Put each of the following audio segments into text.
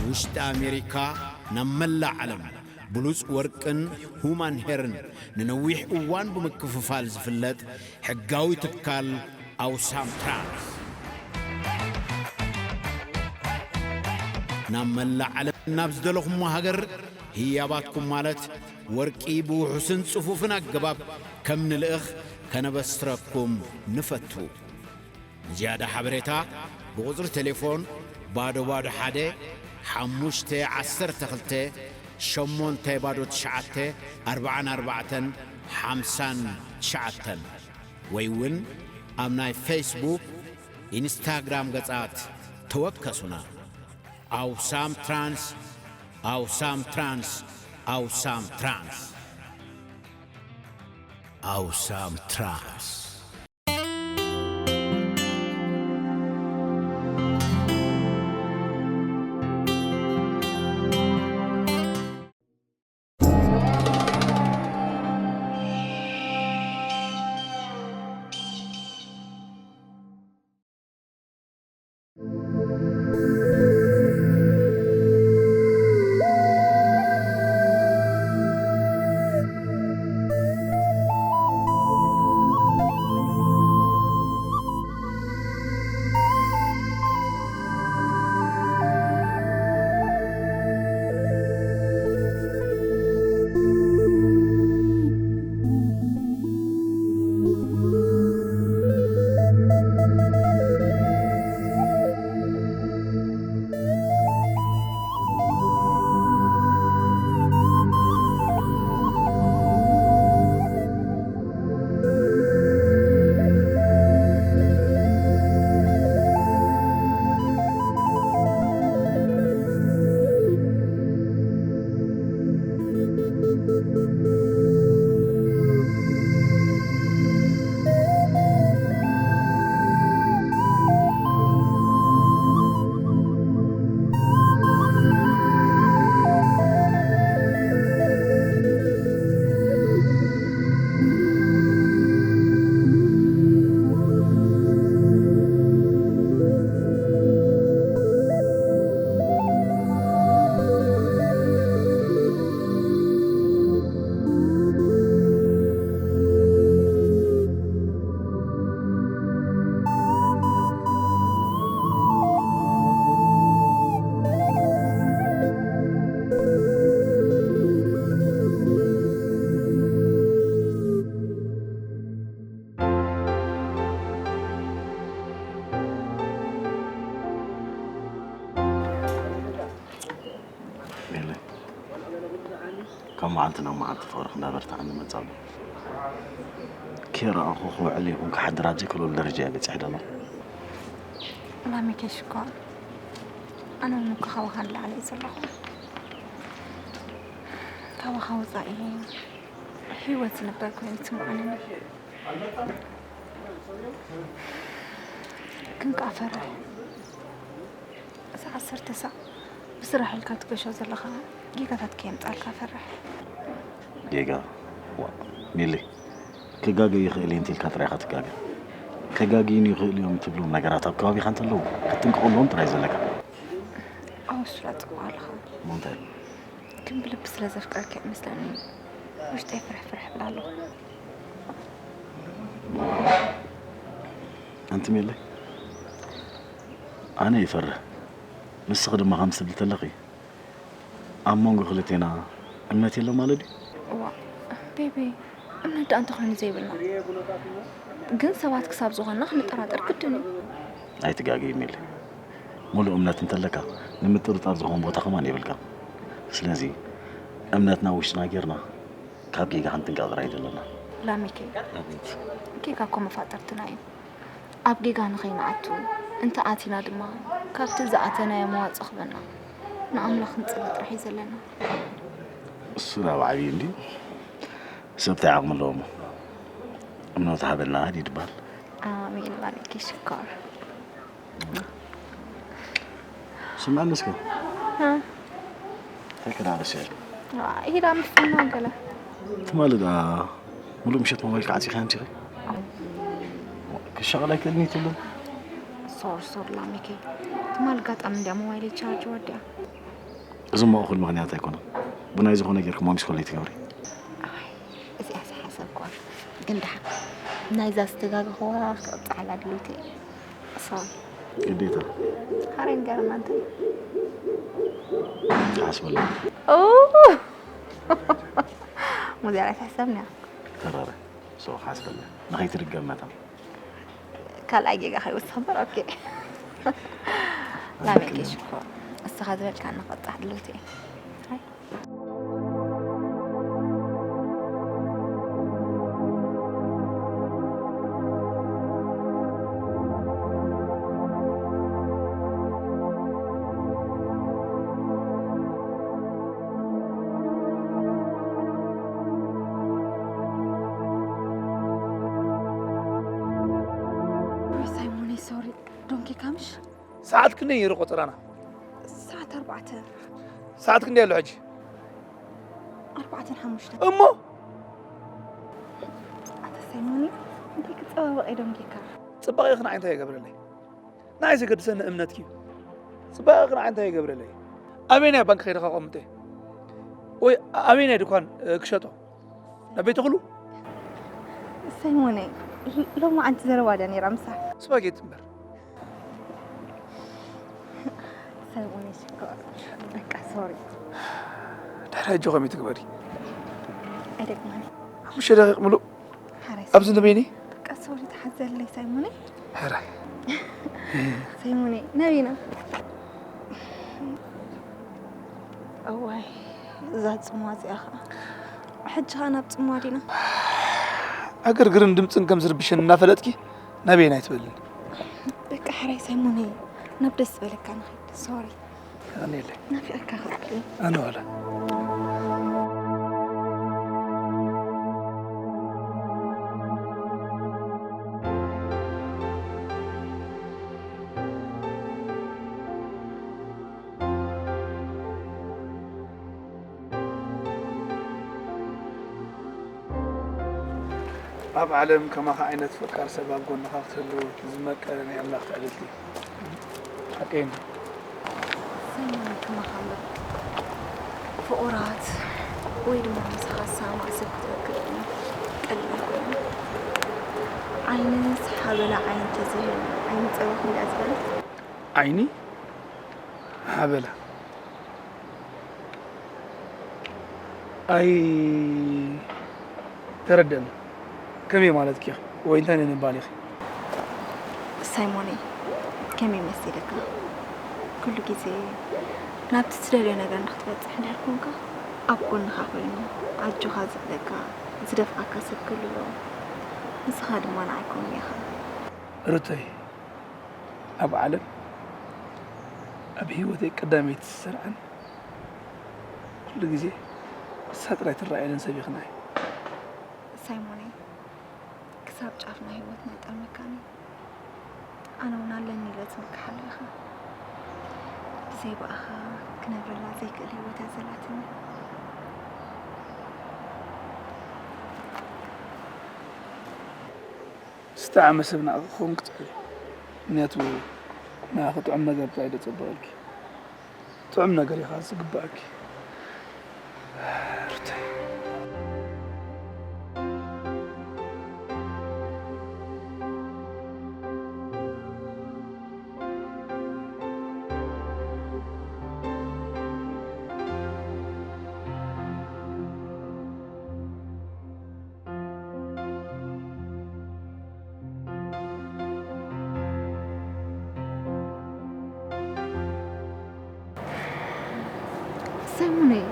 ውሽጢ ኣሜሪካ ናብ መላእ ዓለም ብሉጽ ወርቅን ሁማን ሄርን ንነዊሕ እዋን ብምክፍፋል ዝፍለጥ ሕጋዊ ትካል ኣውሳም ትራንስ። ናብ መላእ ዓለም ናብ ዝደለኹሞ ሃገር ህያባትኩም ማለት ወርቂ ብውሑስን ጽፉፍን ኣገባብ ከም ንልእኽ ከነበስረኩም ንፈቱ። ንዝያዳ ሓበሬታ ብቁጽሪ ቴሌፎን ባዶ ባዶ ሓደ ሓሙሽተ ዓሰርተ ክልተ ሸሞንተ ባዶ ትሽዓተ ኣርብዓን ኣርባዕተን ሓምሳን ትሽዓተን ወይ እውን ኣብ ናይ ፌስቡክ፣ ኢንስታግራም ገጻት ተወከሱና። ኣውሳም ትራንስ፣ ኣውሳም ትራንስ፣ ኣውሳም ትራንስ፣ ኣውሳም ትራንስ። ሜለ፣ ካብ መዓልቲ ናብ መዓልቲ ፍቕርኺ እንዳበርትዐኒ መጻ ኣሎ። ከይረኣኹ ክውዕል ይኹን ክሓድር ኣብ ዘይክእለሉ ደረጃ እየ በጺሐ ዘለኹ። ላሚከ ሽኮር፣ ኣነ እውን እኮ ካባኻ ንላዕሊ እየ ዘለኹ። ካባኻ ወጻኢ ህይወት ዝነበር ኮይኑ ይስምዓኒ። ግን ከኣ ፈርሕ። እዛ ዓሰርተ ሳዕ ብስራሕ ኢልካ ትገሾ ዘለኻ ጌጋታት ከየምጻልካ ፈርሕ። ጌጋ? ዋ፣ ሚሊ፣ ክጋገ ይኽእል እየ እንተ ኢልካ ጥራይ ኢኻ ትጋገ። ከጋግዩኒ ይኽእሉ እዮም እትብሎም ነገራት ኣብ ከባቢኻ እንተለዉ ክትጥንቀቐሎም ጥራይ ዘለካ። ኣወ፣ እሱ ደኣ ጽቡቕ ኣለኻ። እሞ እንታይ? ግን ብልቢ ስለ ዘፍቅረካ ይመስለኒ ውሽጠይ ፍርሕ ፍርሕ እብል ኣለኹ። ኣንቲ ሜለይ፣ ኣነ ይፈርህ፣ ንስኺ ድማ ከምዚ ትብሊ ተለኺ፣ ኣብ መንጎ ክልቴና እምነት የሎ ማለት ድዩ? እዋ፣ ቤቢ፣ እምነት ደኣ እንተኾይኑ ዘይብልና። ግን ሰባት ክሳብ ዝኾንና ክንጠራጠር ግድን እዩ። ኣይትጋገዪ ሜለይ። ሙሉእ እምነት እንተለካ፣ ንምጥርጣር ዝኾን ቦታ ከማን የብልካን። ስለዚ፣ እምነትና ውሽጥና ጌርና፣ ካብ ጌጋ ክንጥንቀቕ ጥራይ እዩ ዘለና። ላሚከይ፣ ኣቤት። ጌጋ እኮ መፋጥርትና እዩ። ኣብ ጌጋ ንኸይንኣቱ፣ እንተ ኣቲና ድማ፣ ካብቲ ዝኣተናዮ መዋጽኦ ክህበና፣ ንኣምላኽ ክንጽሊ ጥራሕ እዩ ዘለና። እሱ ናብ ዓብዪ እንድዩ። ሰብ እንታይ ዓቕሚ ኣለዎ እሞ? እምነቱ ሃበና ድዩ ድበሃል? ኣሜን ላሚከይ ሽኮር። ስምዐኒ እስከ። እ? እንታይ ክዳን ረሲዐ? ዋ፣ ኢሂዳ ምፍና ገለ። ትማሊ ደኣ ሙሉእ ምሸት ሞባይልካ ዓጺኻ ኣምሲኻ? ክሻቐል ኣይክእልን እዩ ትብሎ? ሶር፣ ሶር ላሚከይ። ትማሊ ኣጋጣሚ እንድያ ሞባይለይ ቻርጅ ወዲኣ። ዝሞ እኹል ምኽንያት ኣይኮነን። ብናይ ዝኾነ ጌርክሞ ሚስኮል ኣይትገብሪ። ኣይ፣ እዚኣ ዝሓሰብኳ። ግን ደሓ ናይዛ ዝተጋገኽዋ ክቕጽዓላ ድልውቲ እየ። ሶሪ። ግዴታ። ሓረይ ንገረና እንታይ? ሓስበላ። ኦ! ሙዚያ ላይ ተሕሰብና። ተራረ። ሶ ሓስበላ። ንኸይትድገም መታን። ካልኣይ ጌጋ ከይወስኽ እምበር፣ ኦኬ። ላሜኬ ሽኮር። እስኻ ዝበልካኒ ክቕጻዕ ድልውቲ እየ። ሃይ። ወይ ሳይሞነይ፣ ሶሪ። ዶንኪ ካምሽ? ሰዓት ክንደይ ነይሩ ቆጸራና? ሰዓት ኣርባዕተ። ሰዓት ክንደይ ኣሎ ሕጂ? ኣርባዕተን ሓሙሽተን። እሞ? ኣታ ሳይሞነይ፣ እንታይ ክጸባበቕ እየ ዶንኪካ? ጽባቐኺ ንዓይ እንታይ ይገብረለይ? ንዓይ ዘገድሰኒ እምነትኪ እዩ። ጽባቐኺ ንዓይ እንታይ ይገብረለይ? ኣበየናይ ባንክ ከይደ ከቐምጦ እየ? ወይ ኣበየናይ ድኳን፣ እ፣ ክሸጦ? ናብ ቤት ተኽሉ? ሳይሞነይ፣ ሎማዓንቲ ዘረባ ድያ ነይራ ምሳሕ? ስፓጌቲ እምበር። ሳይሞነይ ሽኮር፣ በቃ ሶሪ። ድሕሪ ሕጂ ከመይ ትግበሪ? ኣይደግማን። ሓሙሽተ ደቂቕ ምሉእ ሓራይ ኣብዚ ንበይኒ? በቃ ሶሪ፣ ተሓዘለይ ሳይሞነይ። ሕራይ። ሳይሞነይ፣ ናበይ ኢና? እዋይ፣ እዛ ጽምዋ እዚኣ ኸኣ። ሕጂ ኸኣ ናብ ጽምዋ ዲና? ዕግርግርን ድምጽን ከም ዝርብሸኒ እናፈለጥኪ ናበየን ኣይትበልን? በቃ ሕራይ ሳይሞነይ፣ ናብ ደስ ዝበለካ ንኸይድ። ሶሪ። የቐንየለይ። ናፊቐካ ኸኣ። ኣነ ዋላ። ኣብ ዓለም ከማኻ ዓይነት ፈቃር ሰብ ኣብ ጎንኻ ክትህሉ ዝመቀረ ናይ ኣምላኽ ትዕድልቲ። ሓቀይ እንዶ። ሰናይ ከማኻ እምበር ፍቑራት ወይ ድማ ምሳኻ ዝሰማማዕ ሰብ ክትረክብ ቀሊል ኣይኮነን። ዓይንስ ሓበላ ዓይኒ ተዘይህሉ ዓይኒ ጸበኽ እንድያ ዝበለት። ዓይኒ ሓበላ። ኣይተረድአን። ከመይ ማለትኪ ኢኺ? ወይ እንታይ ንምባል ኢኺ? ሳይሞነይ፣ ከመይ መሲልካ? ኩሉ ግዜ ናብቲ ትደልዮ ነገር ንኽትበጽሕ እንድሕር ኮንካ፣ ኣብ ጎንኻ ኮይኑ ኣጆኻ ዝብለካ፣ ዝደፍኣካ ሰብ ክህሉ ኣለዎ። ንስኻ ድማ ንዓይ ከምኡ ኢኻ። ሩተይ፣ ኣብ ዓለም ኣብ ህይወተይ ቀዳመይቲ ዝሰርዓን ኩሉ ግዜ ንሳ ጥራይ ትረኣየንን ሰብ ኢኺ ንዓይ። ሳይሞነይ፣ ክሳብ ጫፍ ናይ ህይወትና ይጠልመካኒ። ኣነ እውን ኣለኒ ኢለ ዝምክሓሉ ኢኻ። ብዘይ ብኣኻ ክነብረላ ዘይክእል ህይወት እያ ዘላትኒ። ዝተዓመ ሰብ ንዓኺ ክኸውን ክጽዕር እዩ። ምኽንያቱ ንዓኺ ጥዑም ነገር ጥራይ እዩ ዘጸብቐልኪ። ጥዑም ነገር ኢኻ ዝግብኣኪ ሩተይ። ሰሙነይ፣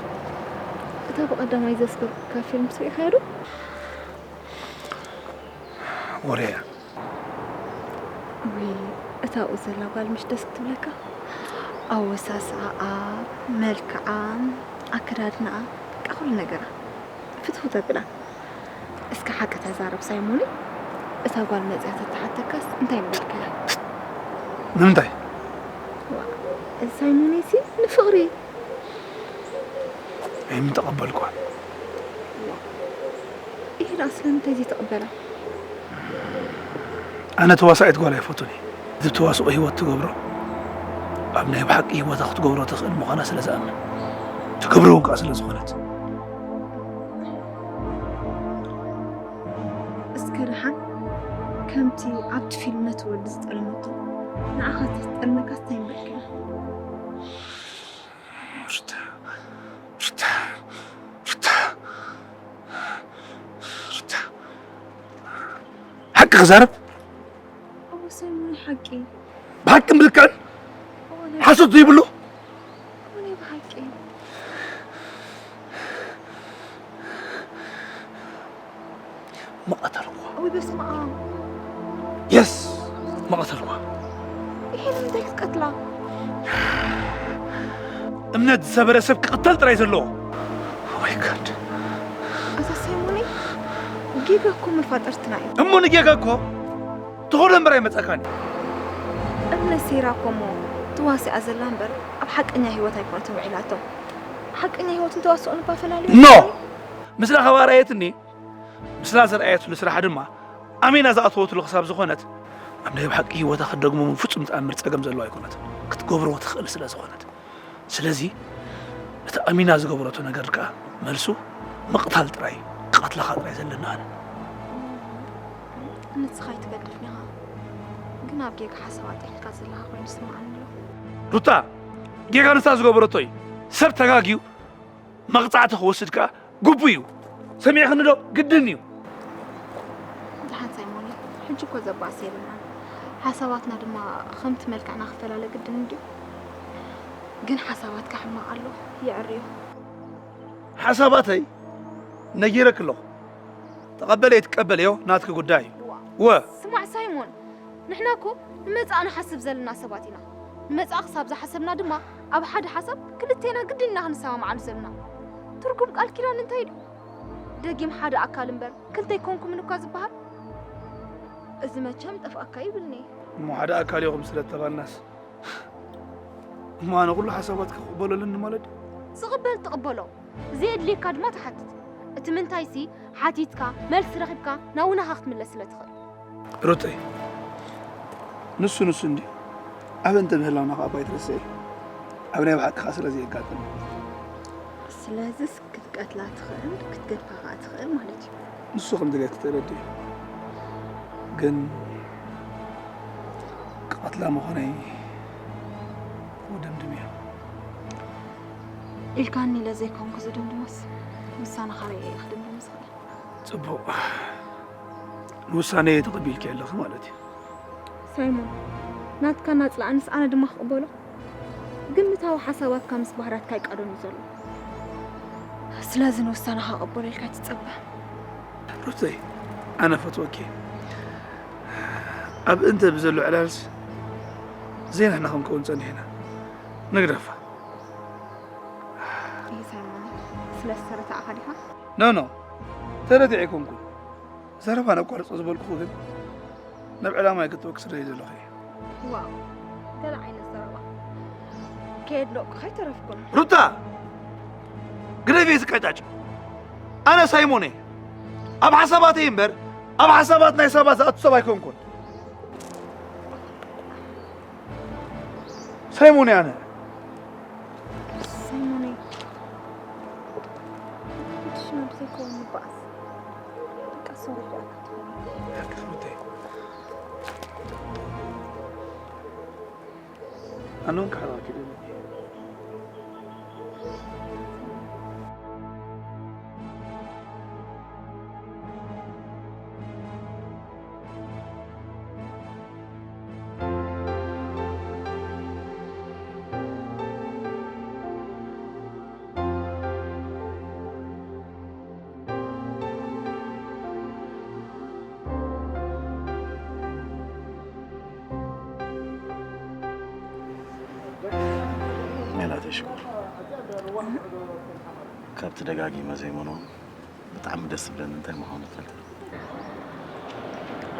እታ ብቐዳማይ ዘስገርኩካ ፊልም ስሪእኻያ ዶ? ወረ እያ። ውይ፣ እታ ኣብኡ ዘላ ጓል ምሽ ደስ ክትብለካ? ኣወሳስኣኣ፣ መልክዓ፣ ኣከዳድናኣ፣ በቃ ኩሉ ነገራ ፍትው ተብላ። እስከ ሓቂ ተዛረብ ሳይሞነይ፣ እታ ጓል መጺኣ ተተሓተካስ እንታይ ምበልካያ? ንምንታይ? ዋ፣ ሳይሞነይሲ ንፍቕሪ። ኣይምተቐበልኳን። ኢላ ስለምንታይ ዘይትቕበላ? ኣነ ተዋሳኢት ጓል ኣይፈቱን እየ። እቲ ብተዋስኦ ህይወት ትገብሮ፣ ኣብ ናይ ብሓቂ ህይወታ ክትገብሮ ትኽእል ምዃና ስለ ዝኣምን። ትገብሮ እውን ከዓ ስለ ዝኾነት። እስከ ደሓን ከምቲ ኣብቲ ፊልም ነቲ ወዲ ዝጠለመቶ ንዓኻ ተዝጠልመካ እንታይ ምበልካ? ሩታ፣ ሩታ፣ ሩታ፣ ሩታ፣ ሓቂ ክዛረብ እወ ሰይሞን ሓቂ ብሓቂ ምልክዕን እወ ሓሶት ዘይብሉ እወ ብሓቂ መቐተልኳ። እወ በስመ ኣብ የስ መቐተልኳ። ይሄ ንምንታይ ክትቀትላ? እምነት ዝሰበረ ሰብ ክቕተል ጥራይ ዘለዎ። ማይ ጋድ እዛ ሰይሞን ጌጋ እኮ መፋጠርትና እዩ። እሞ ንጌጋ እኮ ትኾነ እምበር ኣይመፀካን እዩ። እምነት ሰይራ እኮ እሞ ትዋስኣ ዘላ እምበር ኣብ ሓቀኛ ህይወት ኣይኮነትን ውዒላቶ። ሓቀኛ ህይወትን ተዋስኦን እባ ፈላልዮ። ኖ! ምስላ ከባራየትኒ ምስላ ዘርኣየትሉ ስራሕ ድማ ኣሜና ዝኣተወትሉ ክሳብ ዝኾነት ኣብ ናይ ብሓቂ ህይወታ ክትደግሞ ፍጹም ተኣምር ጸገም ዘለዎ ኣይኮነትን ክትገብሮ ትኽእል ስለ ዝኾነት። ስለዚ እቲ ኣሚና ዝገበረቶ ነገር ከኣ መልሱ ምቕታል ጥራይ ክቐትለኻ ጥራይ ዘለና ኣነ። ንስኻ ኣይትገድፍን ኢኻ ግን ኣብ ጌጋ ሓሳብ ኣጥሒልካ ዘለኻ ኮይኑ ይስምዓኒ ኣሎ። ሩታ ጌጋ ንሳ ዝገበረቶ እዩ። ሰብ ተጋግዩ መቕጻዕቲ ክወስድ ከኣ ግቡእ እዩ። ሰሚዕኽኒ ዶ? ግድን እዩ። ደሓን ሳይሞን ሕጂ እኮ ዘባእስ የብልናን። ሓሳባትና ድማ ከምቲ መልክዕና ክፈላለ ግድን እንድዩ። ግን ሓሳባትካ ሕማቕ ኣሎ የዕርዮ። ሓሳባተይ ነጊረኪ ኣለኹ። ተቐበለ ይትቀበልዮ ናትኪ ጉዳይ እዩ። ወ ስማዕ ሳይሞን ንሕና እኮ ንመጻእ ንሓስብ ዘለና ሰባት ኢና። ንመጻእ ክሳብ ዝሓሰብና ድማ ኣብ ሓደ ሓሳብ ክልቴና ግድን ኢና ክንሰማምዓሉ ዘለና። ትርጉም ቃል ኪዳን እንታይ እዩ? ደጊም ሓደ ኣካል እምበር ክልተ ኣይኮንኩምን እኳ ዝበሃል እዚ መቸም ጠፍኣካ ይብልኒ። እሞ ሓደ ኣካል ኢኹም ስለ እተባልናስ እሞ ኣነ ኩሉ ሓሳባትኪ ክቕበሎ ኣለኒ ማለት ድዩ? ዝቕበል ትቕበሎ ዘየድልየካ ድማ ትሓትት። እቲ ምንታይሲ ሓቲትካ መልሲ ረኺብካ ናብ ውናኻ ክትምለስ ስለ ትኽእል። ሩተይ ንሱ ንሱ እንድዩ ኣብ እንተ ምህላውና ከዓ ባይትርስዒ ኣብ ናይ ብሓቂ ከዓ ስለ ዘየጋጥም ስለዚስ ክትቀትላ ትኽእል ክትገድፋ ከዓ ትኽእል ማለት እዩ። ንሱ ከም ድሌት ክትረድእ ግን ክቐትላ ምዃነይ ወደምድም እያ። ኢልካኒ ኢለ ዘይኮንኩ ዝድምድሞስ ውሳነኻ ርኤ እየ ክድምድም ዝኽእል። ጽቡቕ ንውሳነ ተቐቢልኪ ኣለኺ ማለት እዩ። ሳይሞን ናትካ ናጽላኣንስ ኣነ ድማ ክቕበሎ ግምታዊ ሓሳባትካ ምስ ባህራትካ ይቃዶን እዩ ዘሎ። ስለዚ ንውሳነኻ ክቕበሎ ኢልካ ኣይትጸበ። ሩተይ ኣነ ፈትወኪ ኣብ እንተ ብዘሎ ዕላልስ ዘይንሕና ክንከውን ጸኒሕና ንግደፋ። ይህ ሳይሞን ስለ ዝተረታዕኻ ዲኻ? ኖ ኖ ተረቲዐ ኣይኮንኩን። ዘረባ ነቋርጾ ዝበልኩኹ ግን ናብ ዕላማይ ክትወክ ስለ ዘለኹ እዩ። ዋው ገለ ዓይነት ዘረባ ከየድነቕኩኻ ኣይተረፍኩን። ሩታ ግደፊ እዚ ቀጫጭ። ኣነ ሳይሞን እየ። ኣብ ሓሳባተይ እምበር ኣብ ሓሳባት ናይ ሰባት ዝኣቱ ሰብ ኣይኮንኩን። ሳይሞን እየ ኣነ። ሳይሞነይ ሽና ብዘይከውን ንበኣስ በቃ ሶሪ ዳኣ ክትበኒ ሓቂ ክምተይ ኣነ እውን ክሕረቐኪ ደሊ ሜላት ሽኮር ካብቲ ደጋጊመ ዘይመኖ ብጣዕሚ ደስ ዝብለኒ እንታይ ምዃኑ ትፈልጢ ዶ?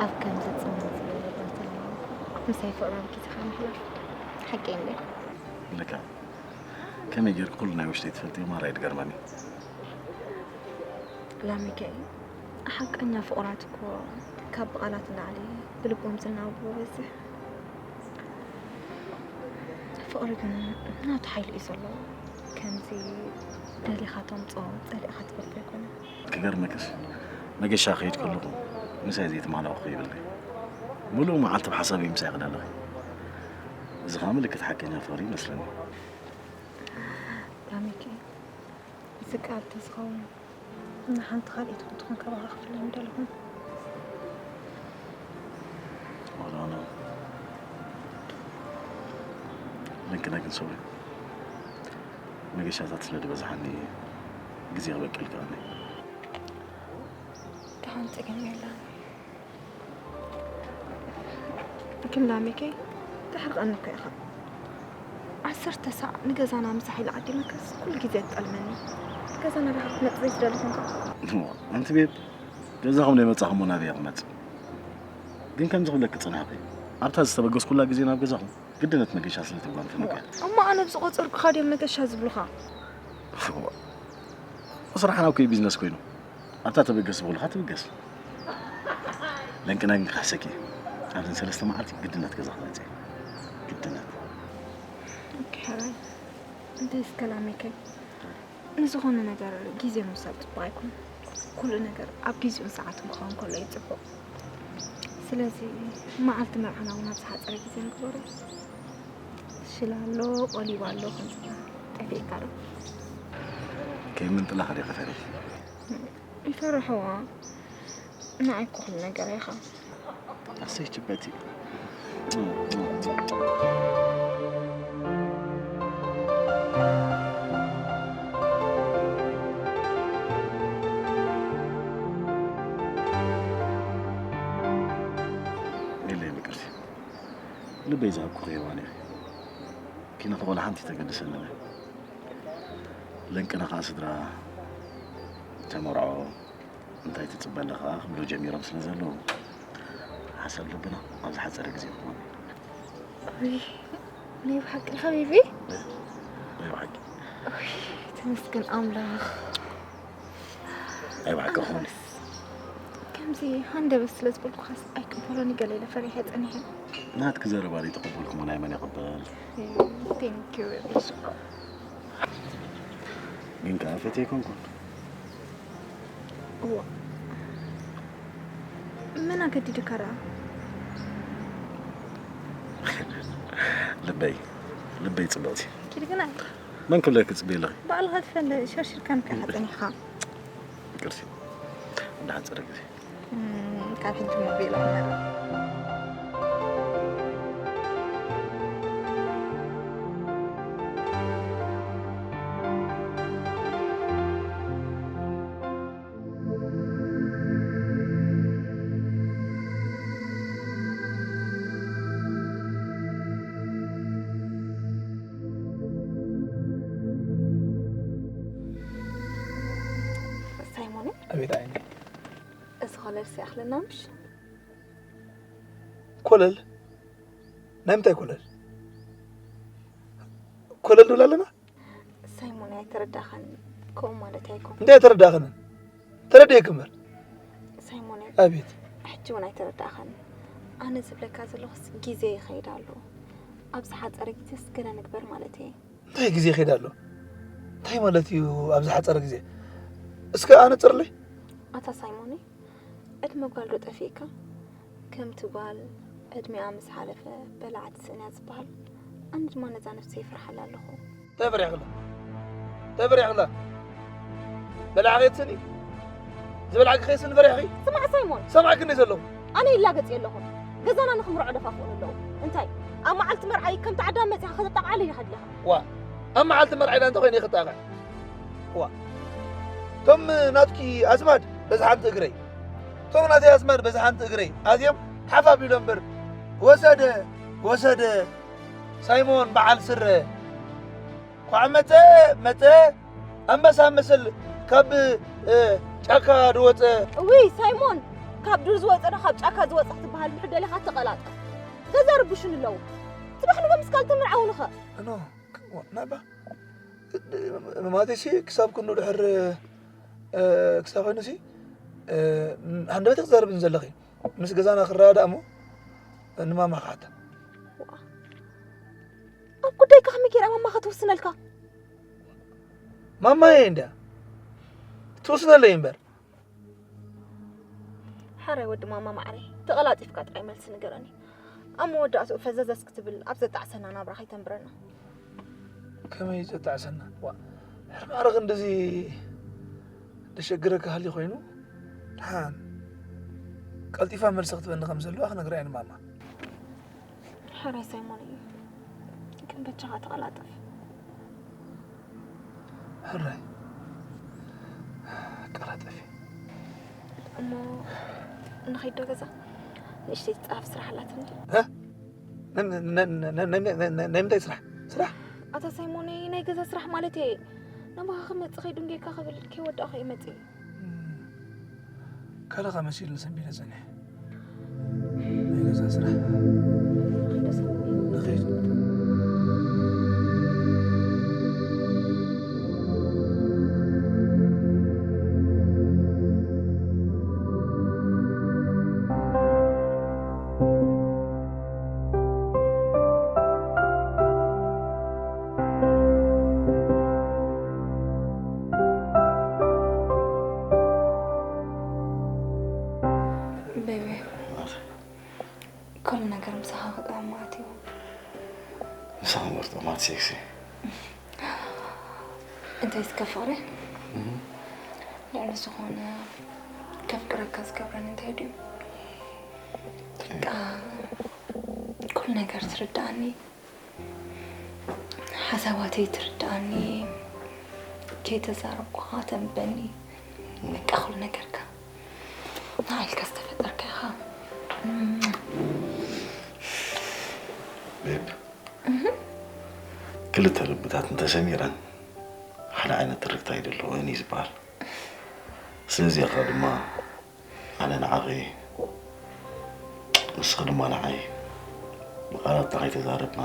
ኣብ ከምዚ ጽምም ዝበለ ቦታ ምሳይ ፍቕራዊ ግዜኻ ምሕላፍ ሓቀይ እንድዩ። ልክዕ ከመይ ጌርኪ ኩሉ ናይ ውሽጠይ ትፈልጥዮ ማራ እዩ ዝገርመኒ። ላሚከ ሓቀኛ ፍቑራት እኮ ካብ ብቓላት ንላዕሊ ብልቦም ዝናበቡ በዝሕ። ፍቕሪ ግን ናቱ ሓይሊ እዩ ዘለዎ። ከምዚ ደሊኻ ተምፅኦ ፀሊእኻ ትፈልጦ ኣይኮነን። ክገርመክስ፣ መገሻ ከይድ ከለኹ ምሳይ ዘይተማላወኹ ይብለይ። ሙሉእ መዓልቲ ብሓሳብ እዩ ምሳይ ክደለኺ። እዚ ኸዓ ምልክት ሓቀኛ ፍቕሪ ይመስለኒ። ዳሚኪ፣ እዚ ቃል ተዝኸውን ንሓንቲ ካልኣይቲ ክትኾን ካባኻ ክፍለ ምደለኹ። ዋላ ኣነ ልንክና ግን ሰብሪ መገሻታት ስለ ዝበዝሓኒ ግዜ ክበቅል ከኣኒ። ደሓን ጸገም የለን። ግን ላሚከይ፣ ተሕርቐኒ እኮ ኢኻ። ዓሰርተ ሳዕ ንገዛና ምሳሕ ኢለ ዓዲመካስ ኩሉ ግዜ ትጠልመኒ። ገዛና ዲኻ ክትመጽእ ዘይትደሊ ኮንካ? እሞ፣ ኣንቲ ቤብ፣ ገዛኹም ዘይመጻኹም ናበይ እየ ክመጽእ? ግን ከምዚ ክብለኪ ጽናሕኪ፣ ኣብታ ዝተበገስኩላ ግዜ ናብ ገዛኹም ግድነት መገሻ ስለ ተጓንፈለካ። እሞ ኣነ ብዝቆጸርኩኻ ድዮም መገሻ ዝብሉኻ? እዋ፣ ስራሕና እኮ እዩ ቢዝነስ ኮይኑ። ኣብታ ተበገስ ዝበሉኻ ትብገስ። ለንቅና ግን ክሕሰኪ። ኣብዘን ሰለስተ መዓልቲ ግድነት ገዛ ክመጽእ እየ። ግድነት። ኦኬ፣ ሕራይ። እንታይ እስከ ላሚከይ? ንዝኾነ ነገር ግዜ ምውሳድ ጽቡቕ ኣይኮነን። ኩሉ ነገር ኣብ ግዜኡን ሰዓቱን ክኸውን ከሎ እዩ ጽቡቕ። ስለዚ መዓልቲ መርዓና እውን ኣብ ዝሓጸረ ግዜ ንግበሮ። ሽላ ኣሎ፣ ቆሊባ ኣሎ፣ ከምዚ ጠፊእካ ዶ? ከይምንጥላኻ ዲኺ ፈሪሕኪ? ይፈርሕዋ። ንዓይ እኮ ኩሉ ነገር ኢኻ። ኣሰይ ችበቲ። የለይ ምቅርቲ፣ ልበይ ዝሃብኩኺ ሄዋን ኢኺ። ኪነ ክበላ ሓንቲ ተገድሰኒ እያ። ለንቅና ኸዓ ስድራ ተመርዖ እንታይ ትጽበ ኣለኻ ክብሉ ጀሚሮም ስለ ዘለዉ፣ ሓሳብ ልብና ኣብ ዝሓጸረ ግዜ ክኾን እዩ። ውይ፣ ናይ ብሓቂ ሓቢቢ? ናይ ብሓቂ። ውይ፣ ተመስገን ኣምላኽ። ናይ ብሓቂ ክኾን እዩ። ኣነስ ከምዚ ሃንደበት ስለ ዝበልኩኻስ ኣይቅበሎን ገለ ኢለ ፈሪሐ ጸኒሐ። ናትኪ ዘረባ ዘይተቐበልኩሞ ናይ መን ይቕበል? Thank you። ግን ከኣ ፈትየ ኣይኮንኩን። እዋ። መን ኣገዲዱካ ደኣ? ልበይ፣ ልበይ ጽብቕቲ። ኪድ ግና። መን ክብለኪ ጽበይ ኣለኺ? ባዕልኻ ትፈልጥ፣ ሸርሺርካን ከኣ ጸኒሕካ። ይቅርሲ። እንዳ ሓጸረ ግዜ። እም፣ ካብ ሕጂ ሞቢሎም ነይሮም። ሳይሞን፣ ኣቤት ዓይኒ። እዚ ኮለል ይኣኽለና ምሽ? ኮለል? ናይ ምንታይ ኮለል? ኮለል ንብል ኣለና? ሳይሞን፣ ኣይተረዳእኻን። ከምኡ ማለት ኣይኮን። እንታይ ኣይተረዳእኽንን? ተረዲኤኪ እምበር። ሳይሞን፣ ኣቤት። ሕጂ እውን ኣይተረዳእኻን። ኣነ ዝብለካ ዘለኹስ ግዜ ይኸይድ ኣሎ። ኣብ ዝሓጸረ ግዜስ ገለ ንግበር ማለት እየ። እንታይ ግዜ ይኸይድ ኣሎ? እንታይ ማለት እዩ ኣብ ዝሓጸረ ግዜ? እስከ ኣነጽርለይ። ኣታ ሳይሞን፣ ዕድመ ጓል ዶ ጠፊእካ? ከምቲ ጓል ዕድሚኣ ምስ ሓለፈ በላዕቲ ስእን እያ ዝበሃል። ኣነ ድማ ነዛ ነፍሰይ ይፈርሓላ ኣለኹ። እንታይ ፈሪሕክላ? እንታይ ፈሪሕክላ? በላዕኺ ትስእኒ? ዝበላዕኪ ከይስእን ፈሪሕኺ? ስማዕ ሳይሞን። ሰማዕኪ እንደ ዘለኹ። ኣነ ይላገጽ የለኹን። ገዛና ንኽምርዖ ደፋፍኡን ኣለዉ። እንታይ? ኣብ መዓልቲ መርዓይ ከምቲ ዓዳም መጺኻ ከተጣቕዓለይ ኢኻ ድለኻ? ዋ፣ ኣብ መዓልቲ መርዓይ ዳ እንተኾይነ ይኽጣቐዕ። ዋ፣ እቶም ናትኪ ኣዝማድ በዚ ሓንቲ እግረይ፣ እቶም ናተይ ኣዝማድ በዚ ሓንቲ እግረይ ኣዝዮም ሓፍ ኣቢሎም እምበር፣ ወሰደ፣ ወሰደ፣ ሳይሞን በዓል ስረ፣ ኳዕ መጸ፣ መጸ፣ ኣንበሳ መስል ካብ፣ እ፣ ጫካ ዝወጸ። እውይ፣ ሳይሞን፣ ካብ ዱር ዝወጸ ዶ ካብ ጫካ ዝወጸ ክትበሃል እንድሕር ደሊኻ ተቐላጠፍ። ገዛ ርብሹኒ ኣለዉ። ጽባሕ ንጎ ምስ ካልተ ምርዓውንኸ? እኖ፣ ክ-፣ ዋ-፣ ናባ፣ እ-፣ ማለተይሲ ክሳብ ክንዱ ድሕር፣ እ፣ ክሳብ ኮይኑሲ፣ እ፣ ሃንደበተይ ክዛረብን ዘለኺ። ምስ ገዛና ክረዳዳእ እሞ ንማማ ክሓታ። ዋ። ኣብ ጉዳይካ ከመይ ገይራ ማማ ክትውስነልካ? ማማየ እንድያ ትወስነለይ እምበር። ሓራይ ወዲ ማማ ማዕረይ፣ ተቐላጢፍካ ጥራይ መልሲ ንገረኒ። ኣብ መወዳእትኡ ፈዘዘስ ክትብል ኣብ ዘጣዕሰና ናብራ ከይተንብረና። ከመይ ዘጣዕሰና? ዋ፣ ሕርማረ ክንድዚ ደሸግረካ ሃልዩ ኮይኑ፣ ደሓን ቀልጢፋ መልሲ ክትበኒ ከም ዘለዋ ክነግራ እየ ንማማ። ሕራይ ሳይሞን እዩ፣ ግን በጃኻ ተቐላጠፍ። ሕራይ ቀላጠፊ። እሞ ንኸይድ ዶ ገዛ? ንእሽተይ ትጻፍ ስራሕ ኣላትኒ። ናይ ምንታይ ስራሕ? ስራሕ? ኣታ ሳይሞነይ፣ ናይ ገዛ ስራሕ ማለት እየ። ናባኻ ክመጽእ ከይዱን ጌካ ክብል ከይወዳእኹ እየ መጽእ። ካልኻ መሲሉ ሰንቢደ ጸኒሐ። ናይ ገዛ ስራሕ። ንኸይድ። ቤቢ፣ ኩሉ ነገር ምሳኻ ክጥዕም ማለት እዩ። ምሳኻ ምርጦ ማለት ሴክሲ። እንታይ እስከ ፍቕሪ? ልዕሊ ዝኾነ ከፍቅረካ ዝገብረኒ እንታይ ድዩ? በቃ ኩሉ ነገር ትርዳኣኒ፣ ሓሳባተይ ትርዳኣኒ፣ ከይተዛረብኩኻ ተንበኒ። በቃ ኩሉ ነገርካ ንዓይ ኢልካ ዝተፈጠርካ ኢኻ። ቤብ፣ ክልተ ልብታት እንተሰሚረን ሓደ ዓይነት ትርክት ኣይደለወን እዩ ዝበሃል። ስለዚ ኢኻ ድማ ኣነ ንዓኺ ንስኺ ድማ ንዓይ ብቓላትና ከይተዛረብና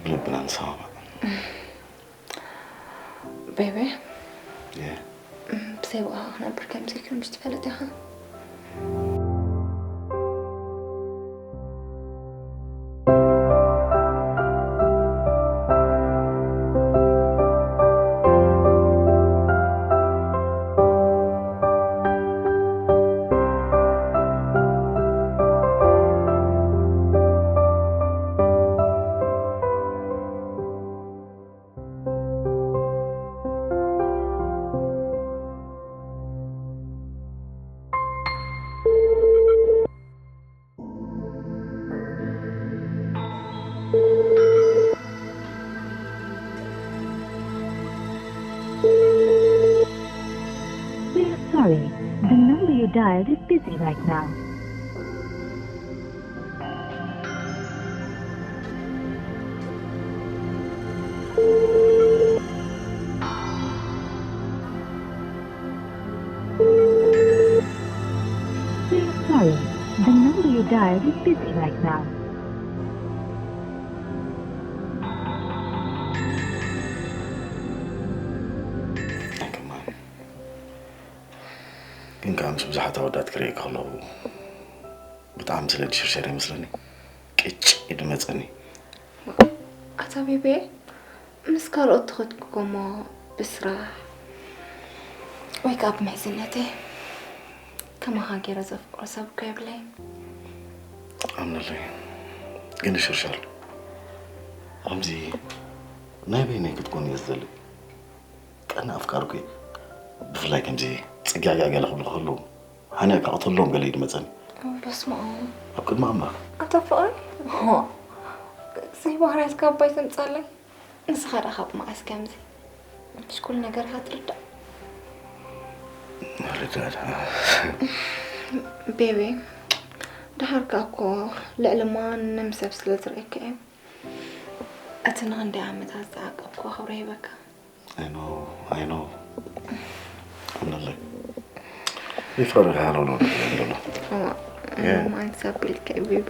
ብልብና ንሰማማዕ። ቤቢ፣ እየ። ብዘይ ብኣኻ ክነብር ከም ዘይክእል ምሽ ትፈልጥ ኢኻ። We are sorry, the number you dialed is busy right now. We are sorry, the number you dialed is busy right now. ኣይከማን። ግን ከዓ ምስ ብዙሓት ኣወዳት ክርእየካ ከለኹ ብጣዕሚ ስለ ድሽርሸር ይመስለኒ ቅጭ እዩ ድመፀኒ። ኣታ ቤቤ፣ ምስ ካልኦት ተኸትኩኮሞ ብስራሕ ወይ ከዓ ብምሕዝነተይ ከማኻ ገይረ ዘፍቅሮ ሰብ እኮ የብለይ። ኣምነለይ። ግን ሽርሸር ከምዚ ናይ በይነይ ክትኮን እየ ዝደሊ። ቀና ኣፍቃርኩ እየ። ብፍላይ ከምዚ ፅግዕግዕ ገለ ክብሉ ከለዉ ሓኒቕካ ክትህልዎም ገለ እዩ ድመፀኒ። በስመ ኣብ። ኣብ ቅድሚ ኣምላኽ። ኣታ ፍቕሪ፣ ሆ፣ እዚ ባህርያትካ ኣባይ ተምፃለይ። ንስኻ ደኣ ካብ መዓስ ከምዚ? ምስ ኩሉ ነገርካ ትርዳእ። ርዳእ ደኣ። ቤቢ፣ ደሓር ከኣ እኮ ልዕሊ ማንም ሰብ ስለ ዝርእየካ እየ። እቲ ንኽንደይ ዓመታት ዝዓቀብክዎ ክብሪ ሂበካ። I know, I know. ኣምነለይ። ይፍረድካ ሃሎ ነው ዘሎ። እዋ፣ ማንሳብ ኢልካ ቤቢ።